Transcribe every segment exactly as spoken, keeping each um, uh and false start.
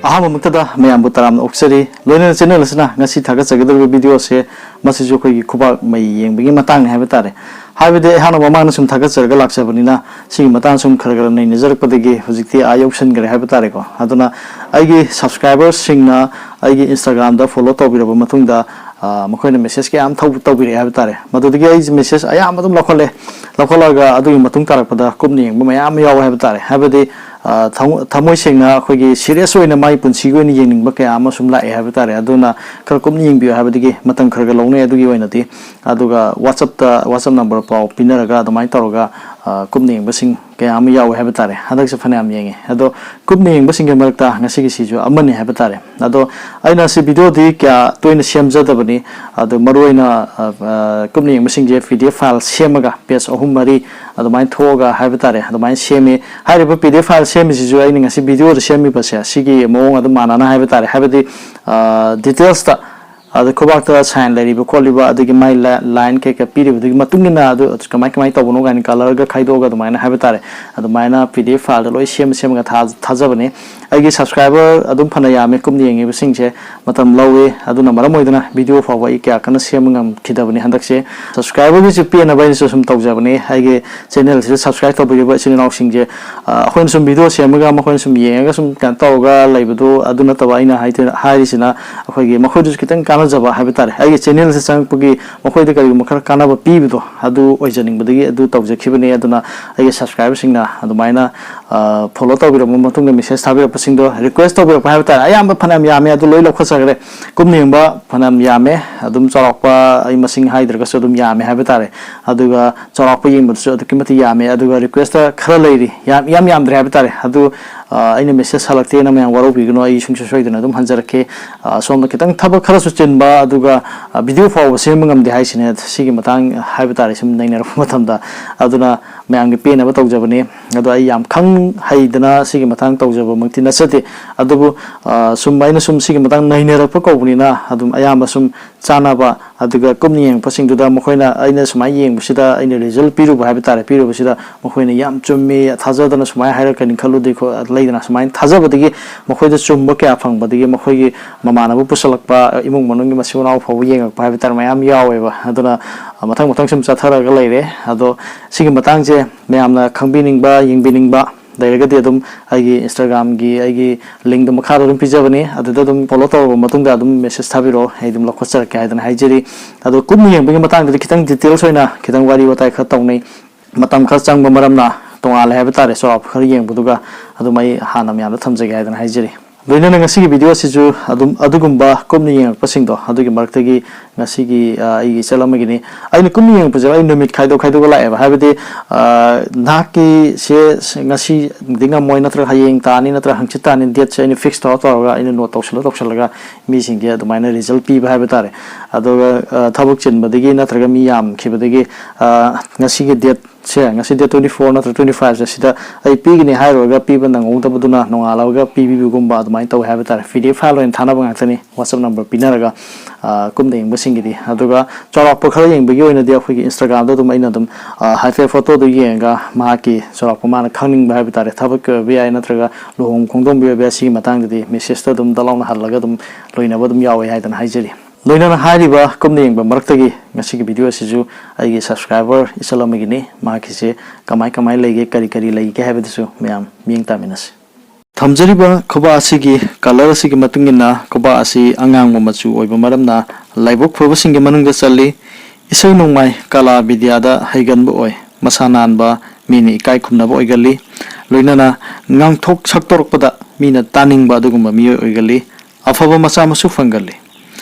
ꯑꯍꯥꯟꯕꯃꯛꯇꯗ ꯃꯌꯥꯝꯕꯨ ꯇꯔꯥꯝꯅ ꯑꯣꯛꯆꯔꯤ꯫ ꯂꯣꯏꯅꯅ ꯆꯦꯅꯦꯜ ꯑꯁꯤꯅ ꯉꯁꯤ ꯊꯥꯒꯠꯆꯒꯗꯧꯔꯤꯕ ꯚꯤꯗꯤꯑꯣ ꯑꯁꯦ, ꯃꯁꯤꯁꯨ ꯑꯩꯈꯣꯏꯒꯤ ꯈꯨꯕꯥꯛ ꯃꯩ ꯌꯦꯡꯕꯒꯤ ꯃꯇꯥꯡꯅꯤ ꯍꯥꯏꯕ ꯇꯥꯔꯦ꯫ ꯍꯥꯏꯕꯗꯤ ꯑꯩꯍꯥꯛꯅ ꯃꯃꯥꯡꯗ ꯁꯨꯝ ꯊꯥꯒꯠꯆꯔꯒ ꯂꯥꯛꯆꯕꯅꯤꯅ, ꯁꯤꯒꯤ ꯃꯇꯥꯡ ꯁꯨꯝ ꯈꯔ ꯈꯔ ꯅꯩꯅꯖꯔꯛꯄꯗꯒꯤ ꯍꯧꯖꯤꯛꯇꯤ ꯑꯥ ꯌꯧꯁꯟꯈ꯭ꯔꯦ ꯍꯥꯏꯕ ꯇꯥꯔꯦꯀꯣ꯫ ꯑꯗꯨꯅ ꯑꯩꯒꯤ ꯁꯕꯁꯀ꯭ꯔꯥꯏꯕꯔꯁꯤꯡꯅ ꯑꯩꯒꯤ ꯏꯟꯁꯇꯥꯒ꯭ꯔꯥꯝꯗ ꯐꯣꯂꯣ ꯇꯧꯕꯤꯔꯕ ꯃꯇꯨꯡꯗ, ꯑ, ꯃꯈꯣꯏꯅ ꯃꯦꯁꯦꯖ ꯀꯌꯥ ꯑꯃ ꯊꯧ-, ꯇꯧꯕꯤꯔꯛꯑꯦ ꯍꯥꯏꯕ ꯇꯥꯔꯦ꯫ ꯃꯗꯨꯗꯒꯤ ꯑꯩꯁꯦ ꯃꯦꯁꯦꯖ ꯑꯌꯥꯝꯕ ꯑꯗꯨꯝ ꯂꯧꯈꯠꯂꯦ꯫ ꯂꯧꯈꯠꯂꯒ ꯑꯗꯨꯒꯤ ꯃꯇꯨꯡ ꯇꯥꯔꯛꯄꯗ ꯀꯨꯞꯅ ꯌꯦꯡꯕ ꯃꯌꯥꯝ ꯑꯃ ꯌꯥꯎꯋꯦ ꯍꯥꯏꯕ ꯇꯥꯔꯦ꯫ ꯍꯥꯏꯕꯗꯤ, ꯑ, ꯊꯃꯣ-, ꯊꯃꯣꯏ ꯁꯦꯡꯅ ꯑꯩꯈꯣꯏꯒꯤ ꯁꯤꯔꯤꯌꯁ ꯑꯣꯏꯅ ꯃꯥꯒꯤ ꯄꯨꯟꯁꯤꯒꯤ ꯑꯣꯏꯅ ꯌꯦꯡꯅꯤꯡꯕ ꯀꯌꯥ ꯑꯃ ꯁꯨꯝ ꯂꯥꯛꯑꯦ ꯍꯥꯏꯕ ꯇꯥꯔꯦ꯫ ꯑꯗꯨꯅ ꯈꯔ ꯀꯨꯞꯅ ꯌꯦꯡꯕꯤꯌꯨ ꯍꯥꯏꯕꯗꯒꯤ ꯃꯇꯝ ꯈꯔ ꯈꯔ ꯂꯧꯅꯩ ꯑꯗꯨꯒꯤ ꯑꯣꯏꯅꯗꯤ꯫ ꯑꯗꯨꯒ WhatsApp-ꯇ, WhatsApp ꯅꯝꯕꯔ ꯄꯥꯎ ꯄꯤꯅꯔꯒ ꯑꯗꯨꯃꯥꯏꯅ ꯇꯧꯔꯒ, ꯑ, ꯀꯨꯞꯅ ꯌꯦꯡꯕꯁꯤꯡ ꯀꯌꯥ ꯑꯃ ꯌꯥꯎꯋꯦ ꯍꯥꯏꯕ ꯇꯥꯔꯦ꯫ ꯍꯟꯗꯛꯁꯦ ꯐꯅꯌꯥꯝ ꯌꯦꯡꯉꯦ꯫ ꯑꯗꯣ ꯀꯨꯞꯅ ꯌꯦꯡꯕꯁꯤꯡꯒꯤ ꯃꯔꯛꯇ ꯉꯁꯤꯒꯤꯁꯤꯁꯨ ꯑꯃꯅꯤ ꯍꯥꯏꯕ ꯇꯥꯔꯦ꯫ ꯑꯗꯣ ꯑꯩꯅ ꯁꯤ ꯚꯤꯗꯤꯑꯣꯗꯤ ꯀꯌꯥ ꯇꯣꯏꯅ ꯁꯦꯝꯖꯗꯕꯅꯤ꯫ ꯑꯗꯣ ꯃꯔꯨꯑꯣꯏꯅ, ꯑ, ꯑ, ꯀꯨꯞꯅ ꯌꯦꯡꯕꯁꯤꯡꯁꯦ PDF ꯐꯥꯏꯜ ꯁꯦꯝꯃꯒ, ꯄꯦꯖ ꯑꯍꯨꯝ ꯃꯔꯤ ꯑꯗꯨꯃꯥꯏꯅ ꯊꯣꯛꯑꯒ ꯍꯥꯏꯕ ꯇꯥꯔꯦ, ꯑꯗꯨꯃꯥꯏꯅ ꯁꯦꯝꯃꯤ꯫ ꯍꯥꯏꯔꯤꯕ PDF ꯐꯥꯏꯜ ꯁꯦꯝꯃꯤꯁꯤꯁꯨ ꯑꯩꯅ ꯉꯁꯤ ꯚꯤꯗꯤꯑꯣꯗ ꯁꯦꯝꯃꯤꯕꯁꯦ, ꯁꯤꯒꯤ ꯃꯑꯣꯡ ꯑꯗꯨꯝ ꯃꯥꯟꯅꯅ ꯍꯥꯏꯕ ꯇꯥꯔꯦ꯫ ꯍꯥꯏꯕꯗꯤ, ꯑ, ꯗꯤꯇꯦꯜꯁꯇ, ꯑꯗ ꯈꯨꯕꯥꯛꯇ ꯁꯥꯏꯟ ꯂꯩꯔꯤꯕ ꯈꯣꯠꯂꯤꯕ, ꯑꯗꯒꯤ ꯃꯥꯏ ꯂꯥ-, ꯂꯥꯏꯟ ꯀꯩꯀꯥ ꯄꯤꯔꯤꯕꯗꯨꯒꯤ ꯃꯇꯨꯡ ꯏꯟꯅ ꯑꯗꯨ ꯀꯃꯥꯏ ꯀꯃꯥꯏ ꯇꯧꯕꯅꯣ ꯀꯥꯏꯅ ꯀꯂꯔꯒ ꯈꯥꯏꯗꯣꯛꯑꯒ ꯑꯗꯨꯃꯥꯏꯅ ꯍꯥꯏꯕ ꯇꯥꯔꯦ, ꯑꯗꯨꯃꯥꯏꯅ PDF ꯐꯥꯏꯜꯗ ꯂꯣꯏ ꯁꯦꯝꯃ ꯁꯦꯝꯃꯒ ꯊꯥ-, ꯊꯥꯖꯕꯅꯤ꯫ ꯑꯩꯒꯤ ꯁꯕꯁꯀ꯭ꯔꯥꯏꯕꯔ ꯑꯗꯨꯝ ꯐꯅ ꯌꯥꯝꯃꯤ, ꯀꯨꯞꯅ ꯌꯦꯡꯉꯤꯕꯁꯤꯡꯁꯦ꯫ ꯃꯇꯝ ꯂꯧꯋꯤ, ꯑꯗꯨꯅ ꯃꯔꯝ ꯑꯣꯏꯗꯨꯅ ꯚꯤꯗꯤꯑꯣ ꯐꯥꯎꯕ ꯑꯩ ꯀꯌꯥ ꯀꯟꯅ ꯁꯦꯝꯕ ꯉꯝꯈꯤꯗꯕꯅꯤ ꯍꯟꯗꯛꯁꯦ꯫ ꯁꯕꯁꯀ꯭ꯔꯥꯏꯕꯔꯒꯤꯁꯨ ꯄꯦꯟꯅꯕ ꯑꯩꯅꯁꯨ ꯁꯨꯝ ꯇꯧꯖꯕꯅꯤ꯫ ꯑꯩꯒꯤ ꯆꯦꯅꯦꯜꯁꯤꯗ ꯁꯕꯁꯀ꯭ꯔꯥꯏꯕ ꯇꯧꯕꯤꯔꯤꯕ ꯏꯆꯤꯜ ꯏꯅꯥꯎꯁꯤꯡꯁꯦ, ꯑ, ꯑꯩꯈꯣꯏꯅ ꯁꯨꯝ ꯚꯤꯗꯤꯑꯣ ꯁꯦꯝꯃꯒ ꯃꯈꯣꯏꯅ ꯁꯨꯝ ꯌꯦꯡꯉꯒ ꯁꯨꯝ ꯀꯩꯅꯣ ꯇꯧꯔꯒ ꯂꯩꯕꯗꯣ, ꯑꯗꯨ ꯅꯠꯇꯕ ꯑꯩꯅ ꯍꯥꯏꯗꯤ-, ꯍꯥꯏꯔꯤꯁꯤꯅ ꯑꯩꯈꯣꯏꯒꯤ ꯃꯈꯣꯏꯗꯁꯨ ꯈꯤꯇꯪ ꯀꯥꯟꯅꯖꯕ ꯍꯥꯏꯕ ꯇꯥꯔꯦ꯫ ꯑꯩꯒꯤ ꯆꯦꯅꯦꯜꯁꯦ ꯆꯪꯉꯛꯄꯒꯤ ꯃꯈꯣꯏꯗ ꯀꯔꯤꯒꯨꯝꯕ ꯈꯔ ꯀꯥꯟꯅꯕ ꯄꯤꯕꯗꯣ, ꯑꯗꯨ ꯑꯣꯏꯖꯅꯤꯡꯕꯗꯒꯤ ꯑꯗꯨ ꯇꯧꯖꯈꯤꯕꯅꯦ꯫ ꯑꯗꯨꯅ ꯑꯩꯒꯤ ꯁꯕꯁꯀ꯭ꯔꯥꯏꯕꯔꯁꯤꯡꯅ ꯑꯗꯨꯃꯥꯏꯅ, ꯑ, ꯐꯣꯂꯣ ꯇꯧꯕꯤꯔꯕ ꯃꯇꯨꯡꯗ ꯃꯦꯁꯦꯖ ꯊꯥꯕꯤꯔꯛꯄꯁꯤꯡꯗꯣ, ꯔꯤꯀ꯭ꯋꯦꯁ ꯇꯧꯕꯤꯔꯛꯄ ꯍꯥꯏꯕ ꯇꯥꯔꯦ, ꯑꯌꯥꯝꯕ ꯐꯅꯌꯥꯝ ꯌꯥꯝꯃꯦ, ꯑꯗꯨ ꯂꯣꯏ ꯂꯧꯈꯠꯆꯈ꯭ꯔꯦ꯫ ꯀꯨꯞꯅ ꯌꯦꯡꯕ ꯐꯅꯌꯥꯝ ꯌꯥꯝꯃꯦ꯫ ꯑꯗꯨꯝ ꯆꯥꯎꯔꯥꯛꯄ ꯑꯩ ꯃꯁꯤꯡ ꯍꯥꯏꯗ꯭ꯔꯒꯁꯨ ꯑꯗꯨꯝ ꯌꯥꯝꯃꯦ ꯍꯥꯏꯕ ꯇꯥꯔꯦ꯫ ꯑꯗꯨꯒ ꯆꯥꯎꯔꯥꯛꯄ ꯌꯦꯡꯕꯗꯁꯨ ꯑꯗꯨꯛꯀꯤ ꯃꯇꯤꯛ ꯌꯥꯝꯃꯦ꯫ ꯑꯗꯨꯒ ꯔꯤꯀ꯭ꯋꯦꯁꯇ ꯈꯔ ꯂꯩꯔꯤ, ꯌꯥꯝ, ꯌꯥꯝ ꯌꯥꯝꯗ꯭ꯔꯦ ꯍꯥꯏꯕ ꯇꯥꯔꯦ꯫ ꯑꯗꯨ, ꯑ, ꯑꯩꯅ ꯃꯦꯁꯦꯖ ꯍꯜꯂꯛꯇꯦꯅ ꯃꯌꯥꯝ ꯋꯥꯔꯧꯕꯤꯒꯅꯨ, ꯑꯩ ꯁꯨꯡꯁꯣꯏ ꯁꯣꯏꯗꯅ ꯑꯗꯨꯝ ꯍꯟꯖꯔꯛꯀꯦ꯫ ꯑ, ꯁꯣꯝꯗ ꯈꯤꯇꯪ ꯊꯕꯛ ꯈꯔꯁꯨ ꯆꯤꯟꯕ, ꯑꯗꯨꯒ, ꯑ, ꯚꯤꯗꯤꯑꯣ ꯐꯥꯎꯕ ꯁꯦꯝꯕ ꯉꯝꯗꯦ ꯍꯥꯏꯁꯤꯅꯦ꯫ ꯁꯤꯒꯤ ꯃꯇꯥꯡ ꯍꯥꯏꯕ ꯇꯥꯔꯦ, ꯁꯨꯝ ꯅꯩꯅꯔꯛꯄ ꯃꯇꯝꯗ꯫ ꯑꯗꯨꯅ ꯃꯌꯥꯝꯒꯤ ꯄꯦꯟꯅꯕ ꯇꯧꯖꯕꯅꯤ꯫ ꯑꯗꯣ ꯑꯩ ꯌꯥꯝ ꯈꯪ ꯍꯩꯗꯅ ꯁꯤꯒꯤ ꯃꯇꯥꯡ ꯇꯧꯖꯕꯃꯛꯇꯤ ꯅꯠꯆꯗꯦ꯫ ꯑꯗꯨꯕꯨ, ꯑ, ꯁꯨꯝ ꯑꯩꯅ ꯁꯨꯝ ꯁꯤꯒꯤ ꯃꯇꯥꯡ ꯅꯩꯅꯔꯛꯄ ꯀꯧꯕꯅꯤꯅ ꯑꯗꯨꯝ ꯑꯌꯥꯝꯕ ꯁꯨꯝ ꯆꯥꯅꯕ, ꯑꯗꯨꯒ ꯀꯨꯞꯅ ꯌꯦꯡꯉꯛꯄꯁꯤꯡꯗꯨꯗ ꯃꯈꯣꯏꯅ, ꯑꯩꯅ ꯁꯨꯃꯥꯏꯅ ꯌꯦꯡꯕꯁꯤꯗ, ꯑꯩꯅ ꯔꯤꯖꯜ ꯄꯤꯔꯨꯕ ꯍꯥꯏꯕ ꯇꯥꯔꯦ, ꯄꯤꯔꯨꯕꯁꯤꯗ ꯃꯈꯣꯏꯅ ꯌꯥꯝ ꯆꯨꯝꯃꯤ, ꯊꯥꯖꯗꯅ ꯁꯨꯃꯥꯏꯅ ꯍꯥꯏꯔꯛꯀꯅꯤ ꯈꯜꯂꯨꯗꯦ ꯈꯣ-, ꯂꯩꯗꯅ, ꯁꯨꯃꯥꯏꯅ ꯊꯥꯖꯕꯗꯒꯤ ꯃꯈꯣꯏꯗ ꯆꯨꯝꯕ ꯀꯌꯥ ꯐꯪꯕꯗꯒꯤ ꯃꯈꯣꯏꯒꯤ ꯃꯃꯥꯟꯅꯕ ꯄꯨꯁꯜꯂꯛꯄ, ꯏꯃꯨꯡ ꯃꯅꯨꯡꯒꯤ ꯃꯆꯤꯟ ꯃꯅꯥꯎ ꯐꯥꯎꯕ ꯌꯦꯡꯉꯛꯄ ꯍꯥꯏꯕ ꯇꯥꯔꯦ, ꯃꯌꯥꯝ ꯌꯥꯎꯋꯦꯕ꯫ ꯑꯗꯨꯅ, ꯑ, ꯃꯊꯪ ꯃꯊꯪ ꯁꯨꯝ ꯆꯠꯊꯔꯒ ꯂꯩꯔꯦ꯫ ꯑꯗꯣ ꯁꯤꯒꯤ ꯃꯇꯥꯡꯁꯦ ꯃꯌꯥꯝꯅ ꯈꯪꯕꯤꯅꯤꯡꯕ, ꯌꯦꯡꯕꯤꯅꯤꯡꯕ ꯂꯩꯔꯒꯗꯤ ꯑꯗꯨꯝ ꯑꯩꯒꯤ Instagram-ꯒꯤ ꯑꯩꯒꯤ link-ꯗꯣ ꯃꯈꯥꯗ ꯑꯗꯨꯝ ꯄꯤꯖꯕꯅꯤ, ꯑꯗꯨꯗ ꯑꯗꯨꯝ follow ꯇꯧꯔꯕ ꯃꯇꯨꯡꯗ ꯑꯗꯨꯝ message ꯊꯥꯕꯤꯔꯛꯑꯣ, ꯑꯩ ꯑꯗꯨꯝ ꯂꯧꯈꯠꯆꯔꯛꯀꯦ ꯍꯥꯏꯗꯅ ꯍꯥꯏꯖꯔꯤ꯫ ꯑꯗꯣ ꯀꯨꯞꯅ ꯌꯦꯡꯕꯒꯤ ꯃꯇꯥꯡꯗꯗꯤ ꯈꯤꯇꯪ details ꯑꯣꯏꯅ ꯈꯤꯇꯪ ꯋꯥꯔꯤ ꯋꯥꯇꯥꯏ ꯈꯔ ꯇꯧꯅꯩ, ꯃꯇꯝ ꯈꯔ ꯆꯪꯕ ꯃꯔꯝꯅ ꯇꯣꯉꯥꯜꯂꯦ ꯍꯥꯏꯕ ꯇꯥꯔꯦ, ꯆꯥꯎꯔꯥꯛꯄ ꯈꯔ ꯌꯦꯡꯕꯗꯨꯒ ꯑꯗꯨꯝ ꯑꯩ ꯍꯥꯟꯅ ꯃꯌꯥꯝꯗ ꯊꯝꯖꯒꯦ ꯍꯥꯏꯗꯅ ꯍꯥꯏꯖꯔꯤ꯫ ꯂꯣꯏꯅꯅ ꯉꯁꯤꯒꯤ video ꯑꯁꯤꯁꯨ ꯑꯗꯨꯝ ꯑꯗꯨꯒꯨꯝꯕ ꯀꯨꯞꯅ ꯌꯦꯡꯉꯛꯄꯁꯤꯡꯗꯣ ꯑꯗꯨꯒꯤ ꯃꯔꯛꯇꯒꯤ ꯉꯁꯤꯒꯤ, ꯑ, ꯑꯩꯒꯤ ꯏꯆꯜ ꯑꯃꯒꯤꯅꯤ꯫ ꯑꯩꯅ ꯀꯨꯞꯅ ꯌꯦꯡꯉꯛꯄꯁꯦ ꯑꯩ ꯅꯨꯃꯤꯠ ꯈꯥꯏꯗꯣꯛ ꯈꯥꯏꯗꯣꯛꯑ ꯂꯥꯛꯑꯦꯕ, ꯍꯥꯏꯕꯗꯤ, ꯑ, ꯅꯍꯥꯛꯀꯤꯁꯦ ꯉꯁꯤꯗꯤ ꯉꯝꯃꯣꯏ, ꯅꯠꯇ꯭ꯔꯒ ꯍꯌꯦꯡ ꯇꯥꯅꯤ, ꯅꯠꯇ꯭ꯔꯒ ꯍꯪꯆꯤꯠ ꯇꯥꯅꯤ, date-ꯁꯦ ꯑꯩꯅ fix ꯇꯧꯔ ꯇꯧꯔꯒ ꯑꯩꯅ note ꯇꯧꯁꯜꯂ ꯇꯧꯁꯜꯂꯒ ꯃꯤꯁꯤꯡꯒꯤ ꯑꯗꯨꯃꯥꯏꯅ result ꯄꯤꯕ ꯍꯥꯏꯕ ꯇꯥꯔꯦ꯫ ꯑꯗꯨꯒ, ꯑ, ꯊꯕꯛ ꯆꯤꯟꯕꯗꯒꯤ ꯅꯠꯇ꯭ꯔꯒ ꯃꯤ ꯌꯥꯝꯈꯤꯕꯗꯒꯤ, ꯑ, ꯉꯁꯤꯒꯤ date ꯁꯦ, ꯉꯁꯤ date twenty four ꯅꯠꯇ꯭ꯔꯒ twenty five-ꯁꯦ ꯁꯤꯗ ꯑꯩ ꯄꯤꯒꯅꯤ ꯍꯥꯏꯔꯨꯔꯒ ꯄꯤꯕ ꯅꯪꯍꯧꯗꯕꯗꯨꯅ ꯅꯣꯡꯉꯥꯜꯂꯒ ꯄꯤꯕꯤꯕꯒꯨꯝꯕ ꯑꯗꯨꯃꯥꯏꯅ ꯇꯧꯋꯦ ꯍꯥꯏꯕ ꯇꯥꯔꯦ꯫ P D F file ꯑꯣꯏꯅ ꯊꯥꯅꯕ ꯉꯥꯛꯇꯅꯤ, WhatsApp number ꯄꯤꯅꯔꯒ, ꯑ, ꯀꯨꯞꯅ ꯌꯦꯡꯕꯁꯤꯡꯒꯤꯗꯤ꯫ ꯑꯗꯨꯒ ꯆꯥꯎꯔꯥꯛꯄ ꯈꯔ ꯌꯦꯡꯕꯒꯤ ꯑꯣꯏꯅꯗꯤ ꯑꯩꯈꯣꯏꯒꯤ Instagram-ꯗ ꯑꯗꯨꯝ ꯑꯩꯅ ꯑꯗꯨꯝ, ꯑ, ꯍꯥꯏꯐꯦꯠ photo-ꯗꯨ ꯌꯦꯡꯉꯒ ꯃꯍꯥꯛꯀꯤ ꯆꯥꯎꯔꯥꯛꯄ ꯃꯥꯅ ꯈꯪꯅꯤꯡꯕ ꯍꯥꯏꯕ ꯇꯥꯔꯦ, ꯊꯕꯛꯀꯤ ꯑꯣꯏꯕ ꯌꯥꯏ ꯅꯠꯇ꯭ꯔꯒ ꯂꯨꯍꯣꯡ ꯈꯣꯡꯗꯣꯡꯕꯒꯤ ꯑꯣꯏꯕ ꯌꯥꯏ, ꯁꯤꯒꯤ ꯃꯇꯥꯡꯗꯗꯤ message-ꯇ ꯑꯗꯨꯝ ꯗꯛ ꯂꯥꯎꯅ ꯍꯜꯂꯒ ꯑꯗꯨꯝ ꯂꯣꯏꯅꯕ ꯑꯗꯨꯝ ꯌꯥꯎꯋꯦ ꯍꯥꯏꯗꯅ ꯍꯥꯏꯖꯔꯤ꯫ ꯂꯣꯏꯅꯅ ꯍꯥꯏꯔꯤꯕ ꯀꯨꯞꯅ ꯌꯦꯡꯕ ꯃꯔꯛꯇꯒꯤ ꯉꯁꯤꯒꯤ video ꯑꯁꯤꯁꯨ ꯑꯩꯒꯤ subscriber ꯏꯆꯜ ꯑꯃꯒꯤꯅꯤ꯫ ꯃꯍꯥꯛꯀꯤꯁꯦ ꯀꯃꯥꯏ ꯀꯃꯥꯏ ꯂꯩꯒꯦ, ꯀꯔꯤ ꯀꯔꯤ ꯂꯩꯒꯦ ꯍꯥꯏꯕꯗꯨꯁꯨ ꯃꯌꯥꯝ ꯃꯤꯠꯌꯦꯡ ꯇꯥꯃꯤꯟꯅꯁꯤ꯫ ꯊꯝꯖꯔꯤꯕ ꯈꯨꯕꯥꯛ ꯑꯁꯤꯒꯤ colour ꯑꯁꯤꯒꯤ ꯃꯇꯨꯡ ꯏꯟꯅ ꯈꯨꯕꯥꯛ ꯑꯁꯤ ꯑꯉꯥꯡꯕ ꯃꯆꯨ ꯑꯣꯏꯕ ꯃꯔꯝꯅ ꯂꯥꯏꯕꯛ ꯐꯕꯁꯤꯡꯒꯤ ꯃꯅꯨꯡꯗ ꯆꯜꯂꯤ꯫ ꯏꯁꯩ ꯅꯣꯡꯃꯥꯏ ꯀꯂꯥ ꯕꯤꯗ꯭ꯌꯥꯗ ꯍꯩꯒꯟꯕ ꯑꯣꯏ꯫ ꯃꯁꯥ ꯅꯥꯟꯕ, ꯃꯤꯅ ꯏꯀꯥꯏ ꯈꯨꯝꯅꯕ ꯑꯣꯏꯒꯜꯂꯤ꯫ ꯂꯣꯏꯅꯅ ꯉꯥꯡꯊꯣꯛ ꯁꯛꯇꯣꯔꯛꯄꯗ ꯃꯤꯅ ꯇꯥꯅꯤꯡꯕ ꯑꯗꯨꯒꯨꯝꯕ ꯃꯤꯑꯣꯏ ꯑꯣꯏꯒꯜꯂꯤ꯫ ꯑꯐꯕ ꯃꯆꯥ ꯃꯁꯨ ꯐꯪꯒꯜꯂꯤ꯫